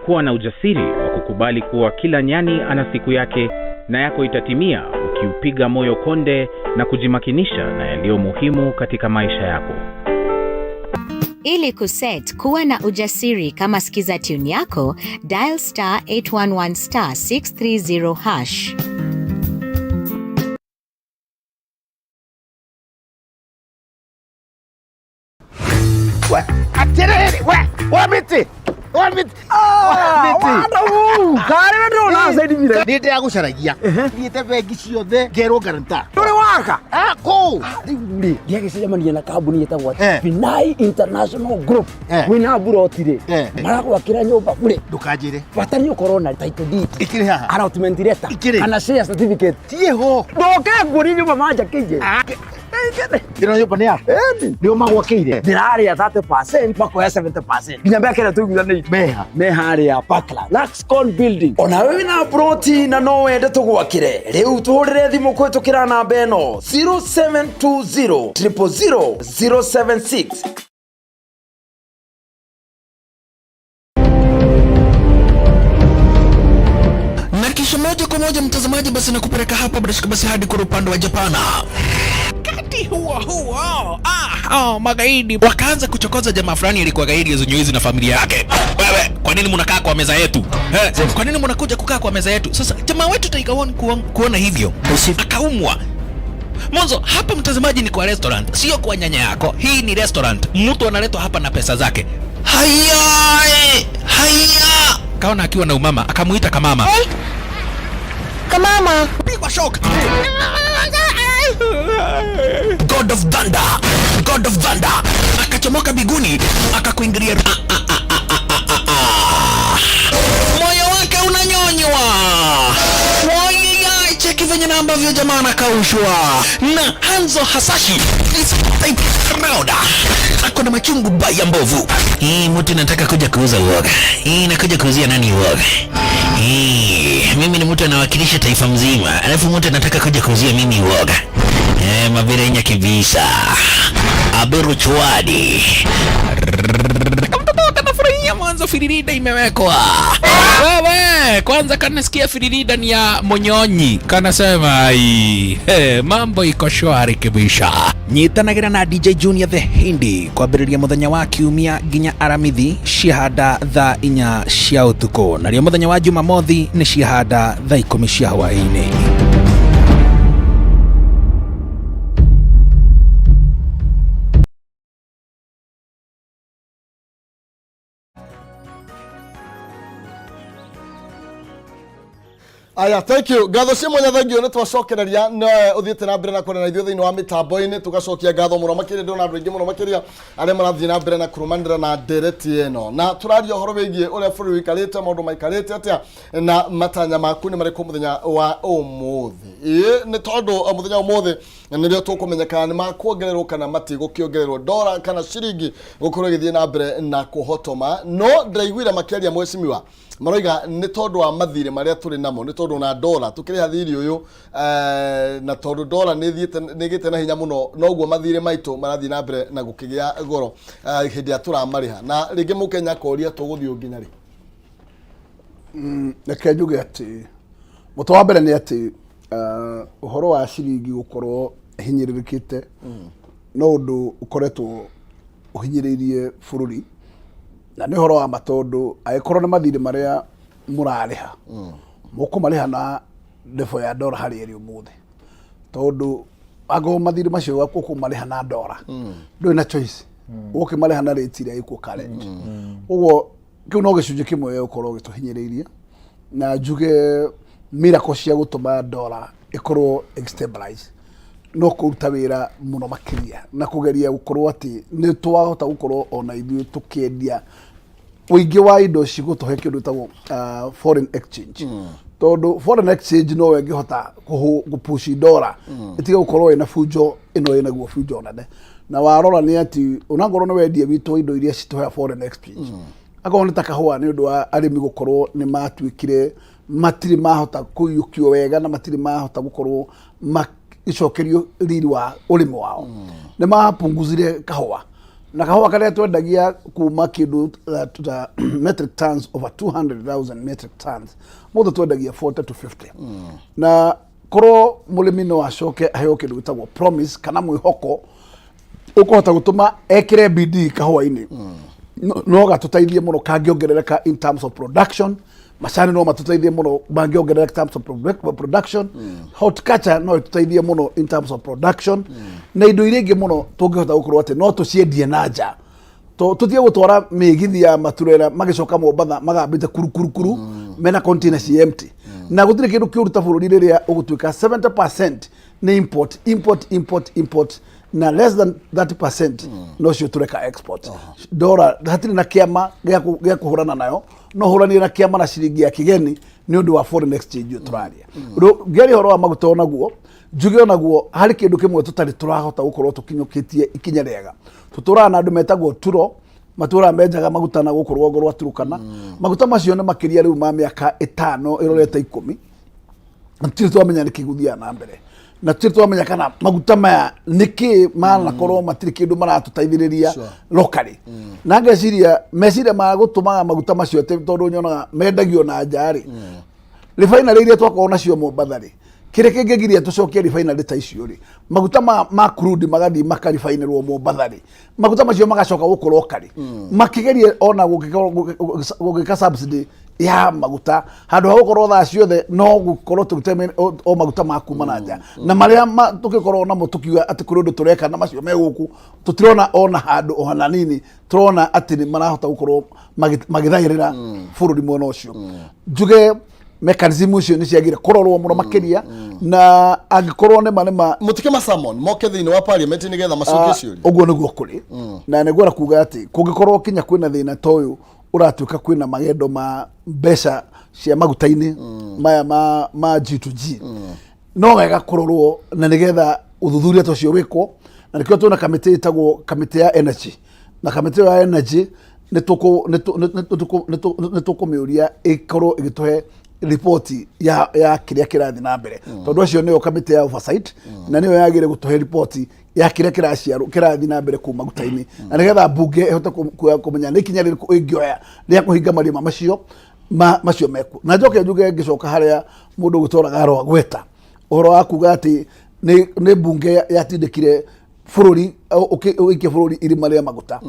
Kuwa na ujasiri wa kukubali kuwa kila nyani ana siku yake, na yako itatimia ukiupiga moyo konde na kujimakinisha na yaliyo muhimu katika maisha yako. Ili kuset kuwa na ujasiri kama skiza tune yako, dial star 811 star 630 hash. Atĩrĩrĩ we wa mĩtĩ wa mĩtĩ. Karĩ ndũnacaidimire. Nĩ ndĩragũcaragia, thiĩte bengi ciothe ngerwo guarantor. Ndũrĩ waka. Kũu. Rĩu rĩ, ndiagĩcemania na kambuni ĩtagwo Binai International Group. Wĩna mburoti rĩ, maragwakĩra nyũmba bure. Ndũkanjĩre. Bata nĩ ũkorwo na title deed. Ikĩrĩ haha. Allotment letter. Ikĩrĩ. Kana share certificate. Ciĩho. Ndoke nguonie nyũmba manjakĩire. Ĩno nyũmba nĩ yaku? Nĩo magwakĩire? Ndĩrarĩa 30%, makoya 70%, nginya mĩaka ĩrĩa tũiguithanĩirie. Meha? Me harĩa Parkland Luxcon building. Ona wewe wĩna ploti na no wende tũgwakĩre, rĩu tũhũrĩre thimũ kũhĩtũkĩra namba ĩno 0720 000 076. Na kisha moja kwa moja mtazamaji, basi nakupeleka hapa bila shaka basi hadi kwa upande wa Japana. Wakati huo huo, ah, oh, magaidi wakaanza kuchokoza jamaa fulani alikuwa gaidi zenye na familia yake. Wewe, kwa nini mnakaa kwa meza yetu? Eh, kwa nini mnakuja kukaa kwa meza yetu? Sasa jamaa wetu Tiger One kuona hivyo akaumwa. Mwanzo hapa, mtazamaji, ni kwa restaurant, sio kwa nyanya yako. Hii ni restaurant, mtu analetwa hapa na pesa zake. Haya, haya, kaona akiwa na umama, akamuita kamama. Hey. Kamama. Pigwa shock. God of Thunder, God of Thunder akachomoka biguni akakuingilia. Moyo wake unanyonywa. Wai, cheki venye na ambavyo jamaa anakaushwa na Hanzo Hasashi is type round. Ako na machungu baya mbovu. Hii mtu nataka kuja kuuza uoga. Hii nakuja kuuzia nani uoga? Hii mimi ni mtu anawakilisha taifa mzima, alafu mtu anataka kuja kuuzia mimi uoga. Eh, maberenya kibisa. Aberu chwadi. Kamtoto kanafurahia mwanzo firirida imewekwa. Wewe, kwanza kanasikia firirida ni ya Monyonyi. Kanasema ai, hey, mambo iko shwari kibisha. Nyitanagira na DJ Junior the Hindi kwambĩrĩria mũthenya wa kiumia nginya aramithi ciahanda thaa 4 cia ũtukũ, narĩo mũthenya wa Jumamothi nĩ ciahanda thaa 10 cia hwaĩ-inĩ. Aya, thank you. Ngatho cia mwanya, thank you. Nĩ twacokereria nĩ ũthiĩte na mbere na kwaria na ithuĩ thĩinĩ wa mĩtambo-inĩ, tũgacokia ngatho mũno makĩria. Ndĩrona andũ aingĩ mũno makĩria arĩa marathiĩ na mbere na kũrũmanĩra na ndereti ĩno, na tũraria ũhoro wĩgiĩ ũrĩa bũrũri ũikarĩte, maũndũ maikarĩte atĩa, na matanya maku nĩ marĩkũ mũthenya wa ũmũthĩ. Ĩĩ, nĩ tondũ mũthenya wa ũmũthĩ nĩrĩo tũkũmenya kana nĩ makuongererwo kana matigũkĩongererwo ndora kana ciringi gũkorwo ĩgĩthiĩ na mbere na kũhotoma. No ndĩraiguire makĩaria mwecimiwa maroiga nĩ tondũ wa mathirĩ marĩa tũrĩ namo, nĩ tondũ na ndora tũkĩrĩha thirĩ ũyũ, na tondũ ndora nĩ ĩthiĩte nĩ ĩgĩte na hinya mũno, noguo mathirĩ maitũ marathiĩ na mbere na gũkĩgĩa goro hĩndĩ ĩrĩa tũramarĩha. Na rĩngĩ mũkenya akoria tũgũthiĩ nginya rĩ? Reke njuge atĩ mũtwe wa mbere nĩ atĩ ũhoro wa ciringi gũkorwo hinyĩrĩrĩkĩte no ũndũ ũkoretwo ũhinyĩrĩirie bũrũri, na nĩ ũhoro wa ma, tondũ angĩkorwo nĩ mathirĩ marĩa mũrarĩha, mũkũmarĩha na level ya ndora harĩa ĩrĩ ũmũthĩ, tondũ angĩkorwo mathirĩ macio ũkũmarĩha na ndora, ndũrĩ na choice, ũkĩmarĩha na rate ĩrĩa ĩkuo current. Ũguo kĩu no gĩcunjĩ kĩmwe gĩa gũkorwo gĩtũhinyĩrĩirie, na njuge miracle cia gũtũma ndora ĩkorwo ĩgĩ-stabilize no kũruta wĩra mũno makĩria na kũgeria gũkorwo atĩ nĩ twahota gũkorwo ona ithuĩ tũkĩendia ũingĩ wa indo cigũtũhe kĩndũ gĩtagwo foreign exchange, tondũ foreign exchange no ĩngĩhota gũpush ndora ĩtige gũkorwo ĩna bunjo ĩno ĩnaguo bunjo nene. Na warora nĩ atĩ onakorwo nĩ wendia witũ indo iria citũheaga foreign exchange, akorwo nĩ ta kahũa, nĩ ũndũ wa arĩmi gũkorwo nĩ matuĩkire matirĩ mahota kũiyũkio wega na matirĩ mahota gũkorwo magĩcokerio riri wa ũrĩmi wao, nĩ mapunguzire kahũa, na kahũa karĩa twendagia kuma kĩndũ ta metric tons over 200,000 metric tons, mũthĩ twendagia 40 to 50. Na korwo mũrĩmi no acoke aheo kĩndũ gĩtagwo promise kana mwĩhoko ũkũhota gũtũma ekĩre bidii kahũa-inĩ, no gatũteithie mũno kangĩongerereka in terms of production. Macani no matũteithie mũno mangĩongerereka in terms of production. Horticulture no ĩtũteithie mũno in terms of production, na indo iria ingĩ mũno tũngĩhota gũkorwo atĩ no tũciendie na nja. Tũtige gũtwara mĩgithi ya maturera magĩcoka Mombatha magambĩte kurukurukuru mena container ci empty, na gũtirĩ kĩndũ kĩũru ta bũrũri rĩrĩa ũgũtuĩka 70% nĩ import, import, import, import, na less than 30% nocio tũreka export. Ndora hatirĩ na kĩama gĩa kũhũrana nayo, no hũranie na kĩama na ciringi ya kĩgeni nĩ ũndũ wa foreign exchange ũyũ tũraria. Ngĩaria ũhoro wa maguta, onaguo njuge onaguo harĩ kĩndũ kĩmwe tũtarĩ tũrahota gũkorwo tũkinyũkĩtie ikinya rĩega. Tũtũraga na andũ metagwo turo matũraga menjaga maguta na gũkũ rũgongo rwa Turukana. Maguta macio nĩ makĩria rĩu ma mĩaka 5 ĩrorete 10, na tũtirĩ twamenya nĩkĩ gũthiaga na mbere, na tũtirĩ twamenya kana maguta maya nĩkĩ manakorwo matirĩ kĩndũ maratũteithĩrĩria locally. Na ngeciria meciria ma gũtũmaga maguta macio atĩ tondũ nyonaga mendagio na nja rĩ, refinery iria twakorwo nacio Mombatha rĩ, Kĩrĩa kĩngĩgiria tũcokie refinery ta icio rĩ, maguta ma crude magathiĩ makaribainĩrwo Mombatha rĩ, maguta macio magacoka gũkũ locally, makĩgerie ona gũgĩka subsidy ya maguta handũ ha gũkorwo thaa ciothe no gũkorwo tũgĩte o maguta ma kuma na nja, na marĩa tũgĩkorwo namo tũkiuga atĩ kũrĩ ũndũ tũreka na macio me gũkũ, tũtirona ona handũ o hananini tũrona atĩ nĩ marahota gũkorwo magĩthaĩrĩra bũrũri mwena ũcio. Njuge mechanism icio nĩ ciagire kũrorwo mũno makĩria, na angĩkorwo nĩma nĩma Mũtikĩ masamon moke thĩinĩ wa parliament nĩgetha macokie ciũria. Ũguo nĩguo kũrĩ, na nĩguo kuga atĩ kũngĩkorwo kinya kwĩna thĩna ta ũyũ ũratuĩka kwĩna magendo ma mbeca cia maguta-inĩ maya ma G2G, no wega kũrorwo na nĩgetha ũthuthuria ta ũcio wĩkwo. Na nĩkĩo twĩna kamĩtĩ ĩtagwo kamĩtĩ ya energy, na kamĩtĩ ĩyo ya energy nĩ tũkũmĩũria ĩkorwo ĩgĩtũhe riboti ya kĩrĩa kĩrathiĩ na mbere, tondũ acio nĩyo kamĩtĩ ya oversight, na nĩyo yagĩrĩire gũtũhe riboti ya kĩrĩa kĩraciarwo kĩrathiĩ na mbere kũu maguta-inĩ, na nĩgetha mbunge ĩhote kũmenya nĩ ikinya rĩrĩkũ ĩngĩoya rĩa kũhinga marima macio mekuo. Na njoke njuge, ngĩcoka harĩa mũndũ ũgĩtwaraga aro agweta ũhoro wa kuga atĩ nĩ mbunge yatindĩkire bũrũri ũikie bũrũri irima rĩa maguta,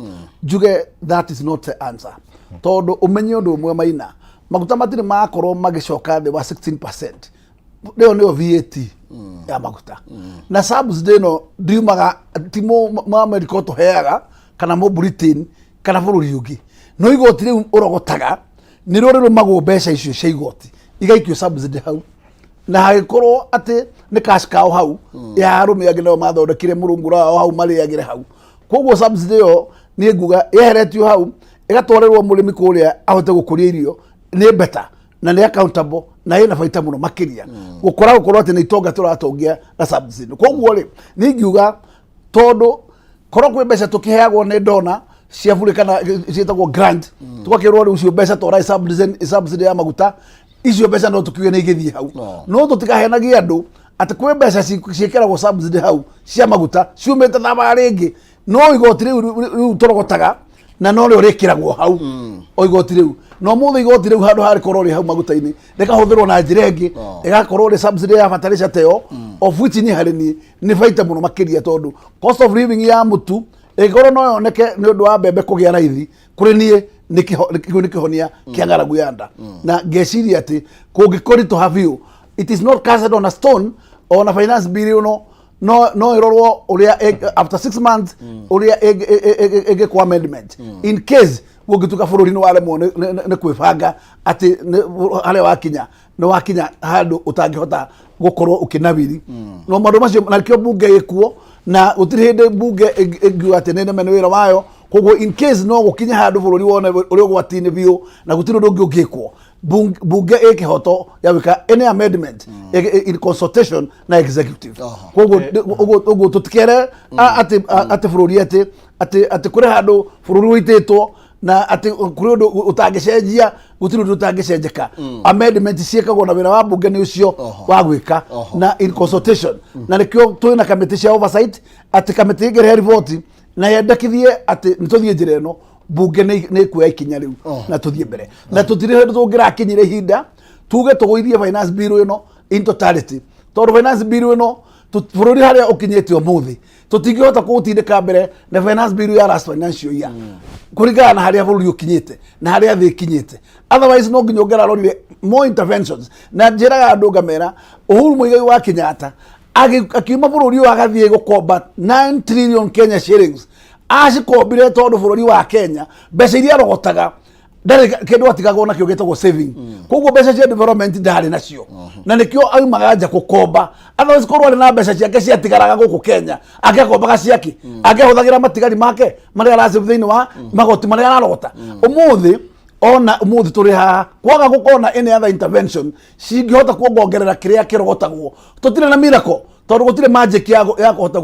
njuge that is not the answer, tondũ ũmenye ũndũ ũmwe, Maina, maguta matirĩ makorwo magĩcoka thĩ wa 16%. Rĩo nĩyo VAT ya maguta, na subsidy ĩno ndiumaga ti mo America ũtũheaga kana mo Britain kana bũrũri ũngĩ, no igoti rĩu ũrogotaga nĩrĩo rĩrũmagwo mbeca icio cia igoti igaikio subsidy hau, na hagĩkorwo atĩ nĩ cash cow hau ya arũme angĩ nao mathondekire mũrungura wao hau marĩagĩre hau. Koguo subsidy ĩyo niĩ nguga yeheretio hau ĩgatwarĩrwo mũrĩmi kũrĩa ahote gũkũria irio nĩ better na nĩ accountable na ĩna baita mũno makĩria gũkora gũkorwo atĩ nĩ itonga tũratongia na subsidy. Koguo rĩ, niĩ ingiuga tondũ korwo kwĩ mbeca tũkĩheagwo nĩ dona cia bure kana ciĩtagwo grant, tũgakĩrwo rĩu icio mbeca twara subsidy ya maguta, icio mbeca no tũkiuge nĩ igĩthiĩ hau, no tũtikahenagie andũ atĩ kwĩ mbeca ciĩkĩragwo subsidy hau cia maguta ciumĩte thabarĩ ĩngĩ. No igoti rĩu tũrogotaga na no rĩo rĩkĩragwo hau, o igoti rĩu. No mũthĩ igoti rĩu handũ harĩ korwo rĩ hau maguta-inĩ rĩkahũthĩrwo na njĩra ĩngĩ, ĩgakorwo rĩ subsidy ya bataraitha ta ĩyo, of which niĩ harĩ niĩ nĩ baita mũno makĩria, tondũ cost of living ya mũtu ĩngĩkorwo no yoneke nĩ ũndũ wa mbembe kũgĩa raithi, kũrĩ niĩ kĩu nĩ kĩhonia kĩa ng'aragu ya nda. Na ngeciria atĩ kũngĩkoritũha biũ, it is not casted on a stone. Ona finance bill ĩno no ĩrorwo ũrĩa after 6 months ũrĩa ĩngĩkwo amendment in case gũngĩtuĩka bũrũri nĩ waremwo nĩ kwĩbanga, atĩ harĩa wakinya nĩ wakinya handũ ũtangĩhota gũkorwo ũkĩnawiri no maũndũ macio. Na nĩkĩo mbunge ĩkuo, na gũtirĩ hĩndĩ mbunge ĩngiuga atĩ nĩ neme nĩ wĩra wayo. Koguo in case no gũkinye handũ bũrũri wone ũrĩ ũgwati-inĩ biũ na gũtirĩ ũndũ ũngĩ ũngĩkwo, mbunge ĩ kĩhoto ya gwĩka any amendment in consultation na executive. Koguo ũguo tũtikere atĩ bũrũri atĩ kũrĩ handũ bũrũri ũitĩtwo na atĩ kũrĩ ũndũ ũtangĩcenjia. Gũtirĩ ũndũ ũtangĩcenjeka. Amendment ciĩkagwo na wĩra wa mbunge nĩ ũcio wa gwĩka na in consultation, na nĩkĩo twĩna kamĩtĩ cia oversight, atĩ kamĩtĩ ĩngĩrehe riboti na yendekithie atĩ nĩ tũthiĩ njĩra ĩno, mbunge nĩ ĩkuoya ikinya rĩu na tũthiĩ mbere. Na tũtirĩ hĩndĩ tũngĩrakinyire ihinda tuge tũgũithie finance bill ĩno in totality, tondũ finance bill ĩno bũrũri harĩa ũkinyĩte ũmũthĩ tũtingĩhota kũũtindĩka mbere na finance bill ya last financial year, kũringana na harĩa bũrũri ũkinyĩte na harĩa thĩ ĩkinyĩte. Otherwise no nginya ũngĩrarorire more interventions. Na njĩraga andũ ngamera Uhuru Muigai wa Kenyatta akiuma bũrũri ũyũ agathiĩ gũkomba 9 trillion Kenya shillings. Acikombire tondũ bũrũri wa Kenya mbeca iria arogotaga ndarĩ kĩndũ atigagwo nakĩo gĩtagwo saving. Koguo mbeca cia development ndarĩ nacio, na nĩkĩo aumaga nja gũkomba. Otherwise korwo arĩ na mbeca ciake ciatigaraga gũkũ Kenya, angĩakombaga ciake, angĩahũthagĩra matigari make marĩa arasave thĩinĩ wa magoti marĩa ararogota. Ũmũthĩ, ona ũmũthĩ tũrĩ haha, kwaga gũkorwo na any other intervention cingĩhota kuongongerera kĩrĩa kĩrogotagwo, tũtirĩ na miracle, tondũ gũtirĩ magic ya kũhota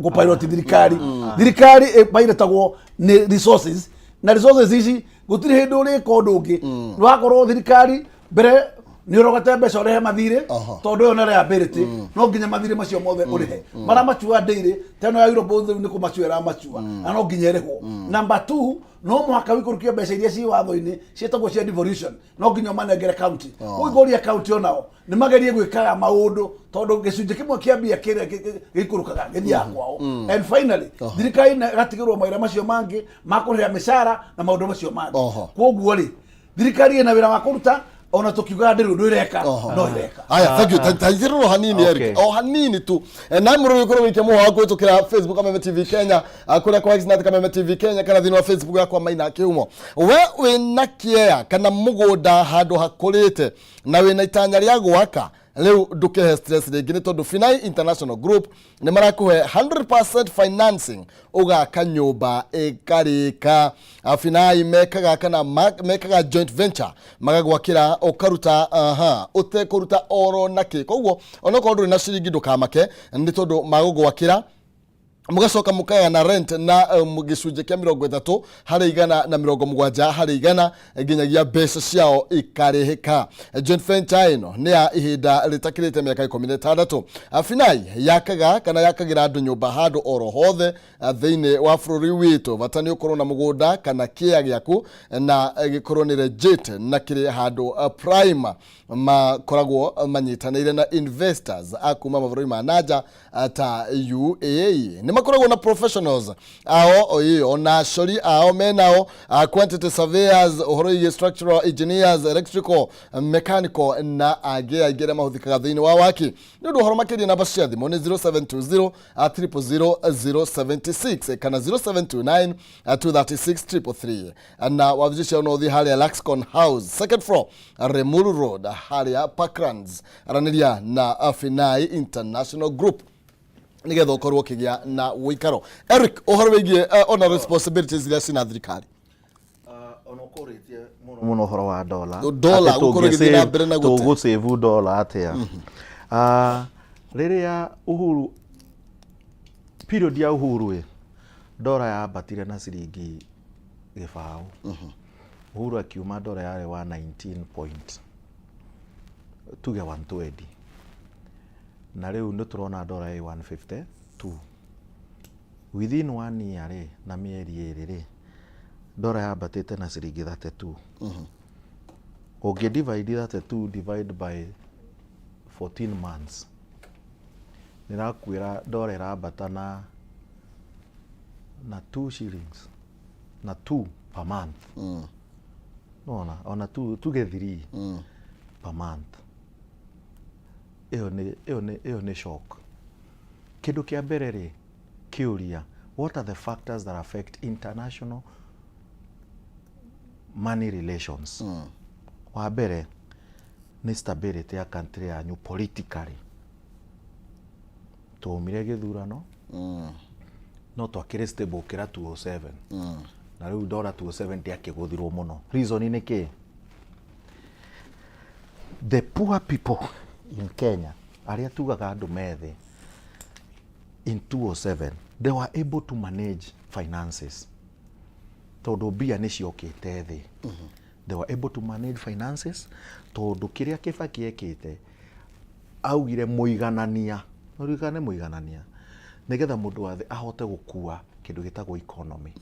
gũpilot thirikari. Thirikari ĩpiletagwo nĩ resources, na resources ici gũtirĩ hĩndĩ ũrĩka ũndũ ũngĩ wakorwo thirikari mbere Nĩ ũrogete mbeca ũrĩhe mathirĩ, tondũ ĩyo nĩ liability, no nginya mathirĩ macio mothe ũrĩhe marĩa macua ndĩirĩ ta ĩno ya Eurobond. Rĩu nĩ kũmacua ĩramacua na no nginya ĩrĩhwo. Number two, no mũhaka wĩikũrũkie mbeca iria ciĩ watho-inĩ ciĩtagwo cia devolution, no nginya ũmanengere county. Ũngĩũria county onao nĩ magerie gwĩkaga maũndũ, tondũ gĩcunjĩ kĩmwe kĩa mbia kĩrĩa gĩikũrũkaga gĩthiaga kwao. And finally, thirikari ĩgatigĩrwo mawĩra macio mangĩ ma kũrĩha mĩcara na maũndũ macio mangĩ. Kwoguo rĩ, thirikari ĩna wĩra wa kũruta, ona tũkiugaga ndĩrĩ ũndũ ĩreka, no ĩreka. Aya, thank you. Taithirũrwo hanini. Eric, o hanini tu. Na mũrũ gĩkorwo gĩkia mũhwa wa kũhĩtũkĩra Facebook Kameme TV Kenya, kũrĩa kwa Xnat Kameme TV Kenya, kana thĩinĩ wa Facebook yakwa Maina Kĩhumo. We wĩna kĩea kana mũgũnda handũ hakũrĩte na wĩna itanya rĩa gwaka, rĩu ndũkehe stress rĩngĩ, nĩ tondũ Finai International Group nĩ marakũhe 100% financing ũgaka nyũmba ĩkarĩka. Finai mekaga kana mekaga joint venture, magagwakĩra ũkaruta, aha, ũtekũruta oro nakĩ. Koguo onokorwo ndũrĩ na ciringi, ndũkamake, nĩ tondũ magũgwakĩra, mũgacoka mũkagayana rent na gĩcunjĩ kĩa 30% na 70% nginyagia mbeca ciao ikarĩhĩka. Joint venture ĩno nĩ ya ihinda rĩtakĩrĩte mĩaka 16. Finai yakaga kana yakagĩra andũ nyũmba handũ oro hothe thĩinĩ wa bũrũri witũ. Bata nĩ ũkorwo na mũgũnda kana kĩea gĩaku na gĩkorwo nĩ legit na kĩrĩ handũ prime. Makoragwo manyitanĩire na investors a kuma mabũrũri ma nanja ta UAE. Nĩ makoragwo na professionals ao ĩyo, na acori ao menao, quantity surveyors, ũhoro wĩgiĩ structural engineers, electrical, mechanical na angĩ aingĩ arĩa mahũthĩkaga thĩinĩ wa waki. Nĩ ũndũ ũhoro makĩria, namba cia thimũ nĩ 0720 000 076 kana 0729 236 333, na wabici ciao no ũthiĩ harĩa Laxcon House, second floor, Limuru Road, harĩa Parklands. Aranĩria na Finai International Group nigetha ũkorwo ũkĩgĩa na ũikaro. Eric, ũhoro wĩgiĩ ona responsibilities iria cina thirikari. Ona ũkũrĩtie mũno mũno ũhoro wa dola. Dollar, atĩ gũkorwo ĩgĩthiĩ na mbere na gũte. Tũgũsave dola atĩa? Rĩrĩa Uhuru, period ya Uhuru ĩ, dola yambatire na ciringi 0. Uhuru akiuma, dola yarĩ 119 point, tuge 120, na rĩu nĩ tũrona dola ĩ 152 within one year rĩ, na mĩeri 2 rĩ, dola yambatĩte na ciringi 32. Ũngĩ divide 32 divide by 14 months, nĩrakwĩra dola ĩrambata na 2 shillings na 2 per month. Nona ona 2, tuge 3 per month. Ĩyo nĩ shock. Kĩndũ kĩa mbere rĩ, kĩũria, what are the factors that affect international money relations? Wa mbere nĩ stability ya country yanyu politically. Twaumire gĩthurano, no twakĩrĩ stable gũkĩra 207, na rĩu ndora 207 ndĩakĩgũthirwo mũno. Reason nĩ kĩ? The poor people in Kenya, arĩa tugaga andũ methĩ, in 207 they were able to manage finances tondũ mbia nĩ ciokĩte thĩ. They were able to manage finances tondũ kĩrĩa Kibaki ekĩte, augire mũiganania, ũririkane mũiganania, nĩgetha mũndũ wa thĩ ahote gũkua kĩndũ gĩtagwo economy.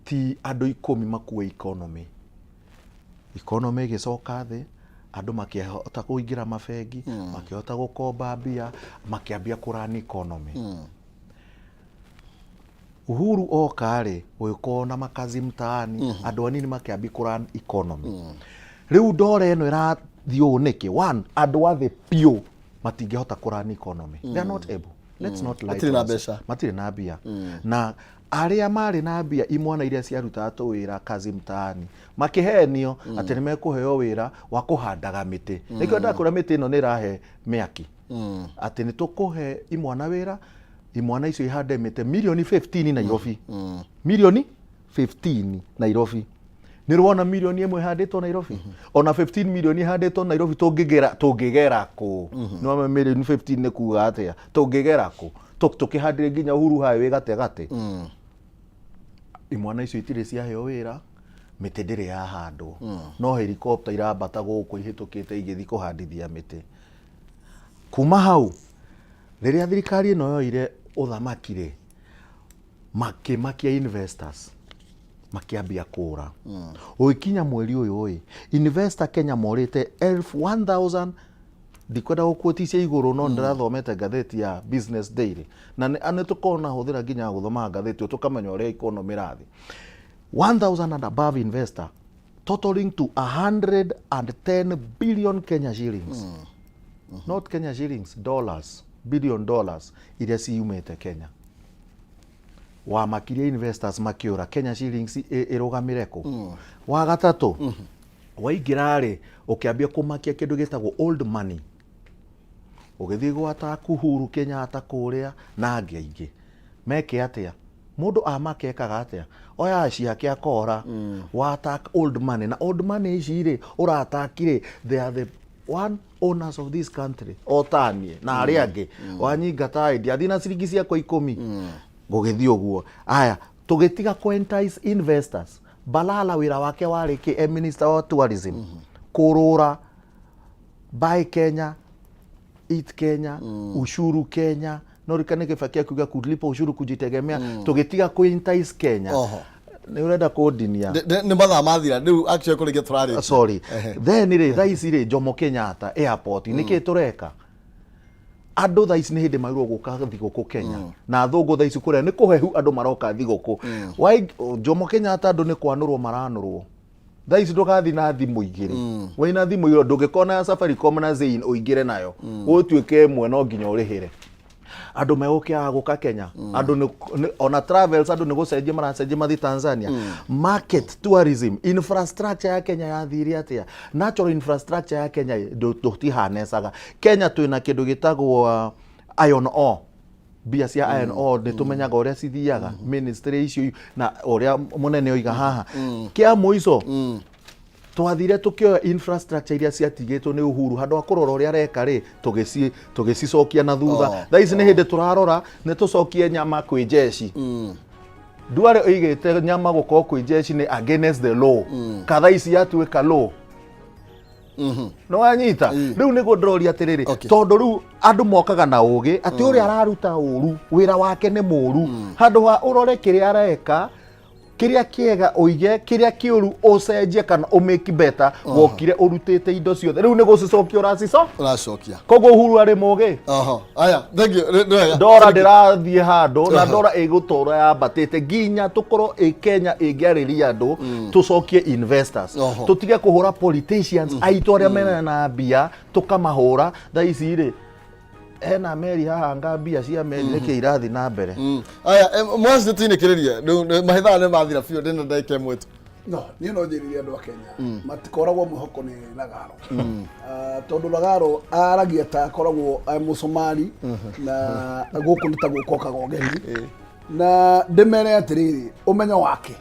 Ti andũ 10 makue economy. Economy ĩgĩcoka thĩ, andũ makĩhota kũingĩra mabengi, makĩhota gũkomba mbia, makĩambia kũrun economy. Uhuru oka rĩ, gũgĩkorwo na makazi mtaani, andũ anini makĩambia kũrun economy. Rĩu ndora ĩno ĩrathiĩ ũũ nĩkĩ? One, andũ a thĩ biũ matingĩhota kũrun economy. They are not able. Let's not lie Matirĩ to na ourselves. mbeca. Matirĩ na mbia. Na arĩa marĩ na mbia, imwana iria ciarutaga tũwĩra kazi mtaani, makĩhenio atĩ nĩ mekũheo wĩra wa kũhandaga mĩtĩ. Nĩkĩo ndakwĩra mĩtĩ ĩno nĩ ĩrahe mĩaki, atĩ nĩ tũkũhe imwana wĩra, imwana icio ihande mĩtĩ mirioni 15 Nairobi. Mirioni 15 Nairobi. Nĩ rwona mirioni 1 ĩhandĩtwo Nairobi? Ona 15 mirioni ĩhandĩtwo Nairobi, tũngĩgera kũ? Nĩ wama mirioni 15 nĩ kuga atĩa? Tũngĩgera kũ tũkĩhandire nginya Uhuru Highway gatagatĩ? Imwana icio itirĩ ciaheo wĩra. Mĩtĩ ndĩrĩ yahandwo, no helicopter irambata gũkũ ihĩtũkĩte igĩthiĩ kũhandithia mĩtĩ. Kuma hau, rĩrĩa thirikari ĩno yoire ũthamaki rĩ, makĩmakia investors makĩambia kũra. Ũgĩkinya mweri ũyũ ĩ, investor Kenya morĩte elfu 1000, ndikwenda gũkuoticia igũrũ no ndĩrathomete ngathĩti ya Business Daily na nĩ tũkoragwo na hũthĩra nginya gũthoma ngathĩti tũkamenya ũrĩa economy ĩrathiĩ. 1000 and above investor totaling to 110 billion Kenya shillings. Not Kenya shillings, dollars, billion dollars iria ciumĩte Kenya. Wamakirie investors makiura Kenya shillings ĩrũgamĩre kũ? Wa gatatũ, waingĩra rĩ, ũkĩambia kũmakia kĩndũ gĩtagwo old money. Ũgĩthiĩ gwata Uhuru Kenyatta kũrĩa na angĩ aingĩ. Meke atĩa? Mũndũ amake ekaga atĩa? Oyaga ciake akora. Wa attack old money. Na old money ici rĩ, ũra attack rĩ, they are the one owners of this country. O taniĩ na arĩa angĩ. Wanyingata ĩ, ndiathiĩ na ciringi ciakwa 10. Gũgĩthiĩ ũguo. Aya, tũgĩtiga kũ entice investors. Balala wĩra wake warĩ kĩ e minister wa tourism? Kũrũra buy Kenya, eat Kenya, ushuru Kenya. No rikane Kibaki akiuga kulipa ushuru kujitegemea. Tũgĩtiga kũ entice Kenya. Nĩ ũrenda kũndinia? Nĩ mathaa mathira rĩu actually kũrĩkia tũrarĩkia. Sorry. Then rĩ, thaa ici rĩ, Jomo Kenyatta airport nĩkĩ tũreka? Andũ thaa ici nĩ hĩndĩ magĩrĩirwo gũka thigũkũ Kenya na athũngũ thaa ici kũrĩa nĩ kũhehu, andũ maroka thigũkũ. Jomo Kenyatta andũ nĩ kwanũrwo maranũrwo thaa ici. Ndũgathiĩ na thimũ igĩrĩ, wĩna thimũ igĩrĩ ndũngĩkorwo na Safaricom na Zain ũingĩre nayo ũtuĩke ĩmwe, no nginya ũrĩhĩre. Andũ megũkĩaga gũka Kenya. Andũ ona travels andũ nĩ gũcenjia maracenjia mathiĩ Tanzania. Market tourism infrastructure ya Kenya yathire atĩa? Natural infrastructure ya Kenya tũtihanecaga. Kenya twĩna kĩndũ gĩtagwo iron ore, mbia cia iron ore nĩ tũmenyaga ũrĩa cithiaga ministry icio na ũrĩa mũnene oiga haha. Kĩa mũico, twathire tukĩoya infrastructure iria ciatigĩtwo nĩ Uhuru, handũ ha kũrora ũrĩa areka rĩ, tũgĩcicokia na thutha. Thaa ici nĩ hĩndĩ tũrarora nĩ tũcokie nyama kwĩ jeshi. Nduare oigĩte nyama gũkorwo kwĩ jeshi nĩ against the law, ka thaa ici yatuĩka law. Nĩ wanyita? Rĩu nĩguo ndĩroria atĩrĩrĩ, tondũ rĩu andũ mokaga na ũgĩ atĩ ũrĩa araruta ũru, wĩra wake nĩ mũru, handũ ha ũrore kĩrĩa areka kĩrĩa kĩega ũige, kĩrĩa kĩũru ũcenjie kana ũmake better. Wokire ũrutĩte indo ciothe, rĩu nĩ gũcicokia ũracico. Ũracokia. Koguo Uhuru arĩ mũgĩ. Oho. Aya, thank you. Nĩ wega. Ndora ndĩrathiĩ handũ na ndora ĩgũtũra yambatĩte nginya tũkorwo ĩ Kenya ĩngĩarĩria andũ, tũcokie investors, tũtige kũhũra politicians aitũ arĩa mena na mbia, tũkamahũra. Thaa ici rĩ, hena meri haha, nga mbia cia meri nĩkĩ irathiĩ na mbere? Aya, mwaci tũtinĩkĩrĩrie rĩu mahithaa nĩ mathira biũ, ndĩna ndagĩka ĩmwe tu. No niĩ no njĩrire andũ a Kenya matikoragwo mwĩhoko nĩ Ragaro. Ah, tondũ Ragaro aragia ta akoragwo e mũcomari na gũkũ nĩ ta gũkokaga ũgeni, na ndĩmere atĩrĩrĩ, ũmenyo wake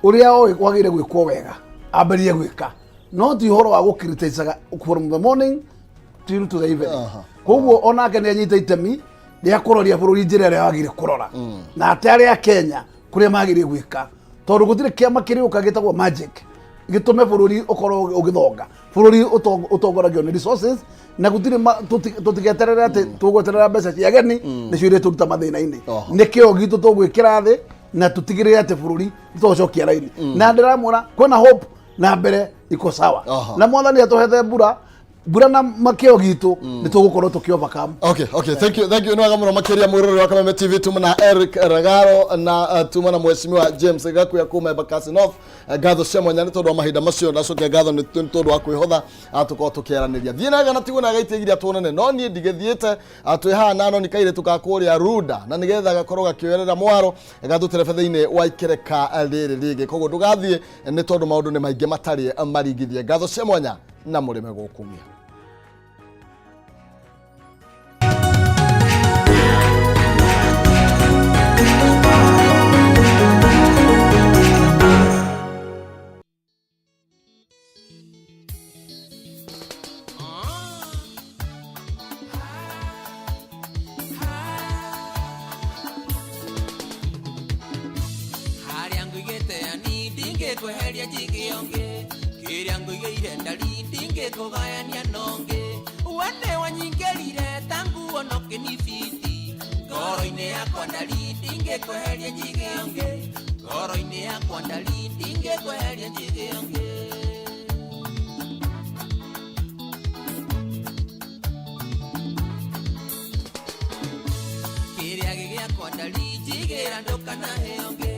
ũrĩa oĩ wagĩrĩire gwĩkwo wega ambĩrĩrie gwĩka, no ti ũhoro wa gũkiriticaga from the morning till to the evening. Koguo onake nĩ anyita itemi rĩa kũroria bũrũri njĩra ĩrĩa wagĩrĩire kũrora na atĩ arĩa a Kenya kũrĩa magĩrĩire gwĩka, tondũ gũtirĩ kĩama kĩrĩũka gĩtagwo magic gĩtũme bũrũri ũkorwo ũgĩthonga. Bũrũri ũtongoragio nĩ resources, na gũtirĩ tũtigeterere atĩ tũgweterera mbeca cia ageni nĩcio iria tũruta mathĩna-inĩ. Nĩ kĩo gitũ tũgwĩkĩra thĩ na tũtigĩrĩre atĩ bũrũri nĩtwaũcokia raini, na ndĩramwĩra kwĩna hope na mbere iko sawa. Na Mwathani atũhete mbura mbura na makĩo gitũ nĩ tũgũkorwo tũkĩ overcome. Okay, thank you, thank you. Nĩ wega mũno makĩria mwĩroreri wa Kameme TV. Tuma na Eric Ragaro na tuma na Mheshimiwa James Gakuya kuma Embakasi North. Ngatho cia mwanya nĩ tondũ wa mahinda macio. Ndacokia ngatho nĩ tondũ wa kwĩhotha tũkorwo tũkĩaranĩria. Thiĩ na gana tigwo na gaitĩgiria tuonane, no niĩ ndigĩthiĩte. Twĩ haha na noni kairĩtu ka kũrĩa Runda na nĩgetha gakorwo gakĩoerera mwaro gatũterebe thĩinĩ wa ikereka rĩrĩ rĩngĩ, koguo ndũgathiĩ nĩ tondũ maũndũ nĩ maingĩ matarĩ maringithie. Ngatho cia mwanya na mũrĩme gũkumia. Harĩa nguigĩte ani ndingĩ. Ndingĩkweheria njige ũngĩ. Kĩrĩa ngũigĩire ndari ndingĩkũgayania na ũngĩ. We nĩwanyingĩrire ta nguo na ũkĩnibiti. Ngoro-inĩ yakwa ndari ndingĩkweheria njige ũngĩ. Ngoro-inĩ yakwa ndari ndingĩkweheria njige ũngĩ. Kĩrĩa gĩgĩakwa ndari njigĩra ndũkanahe ũngĩ.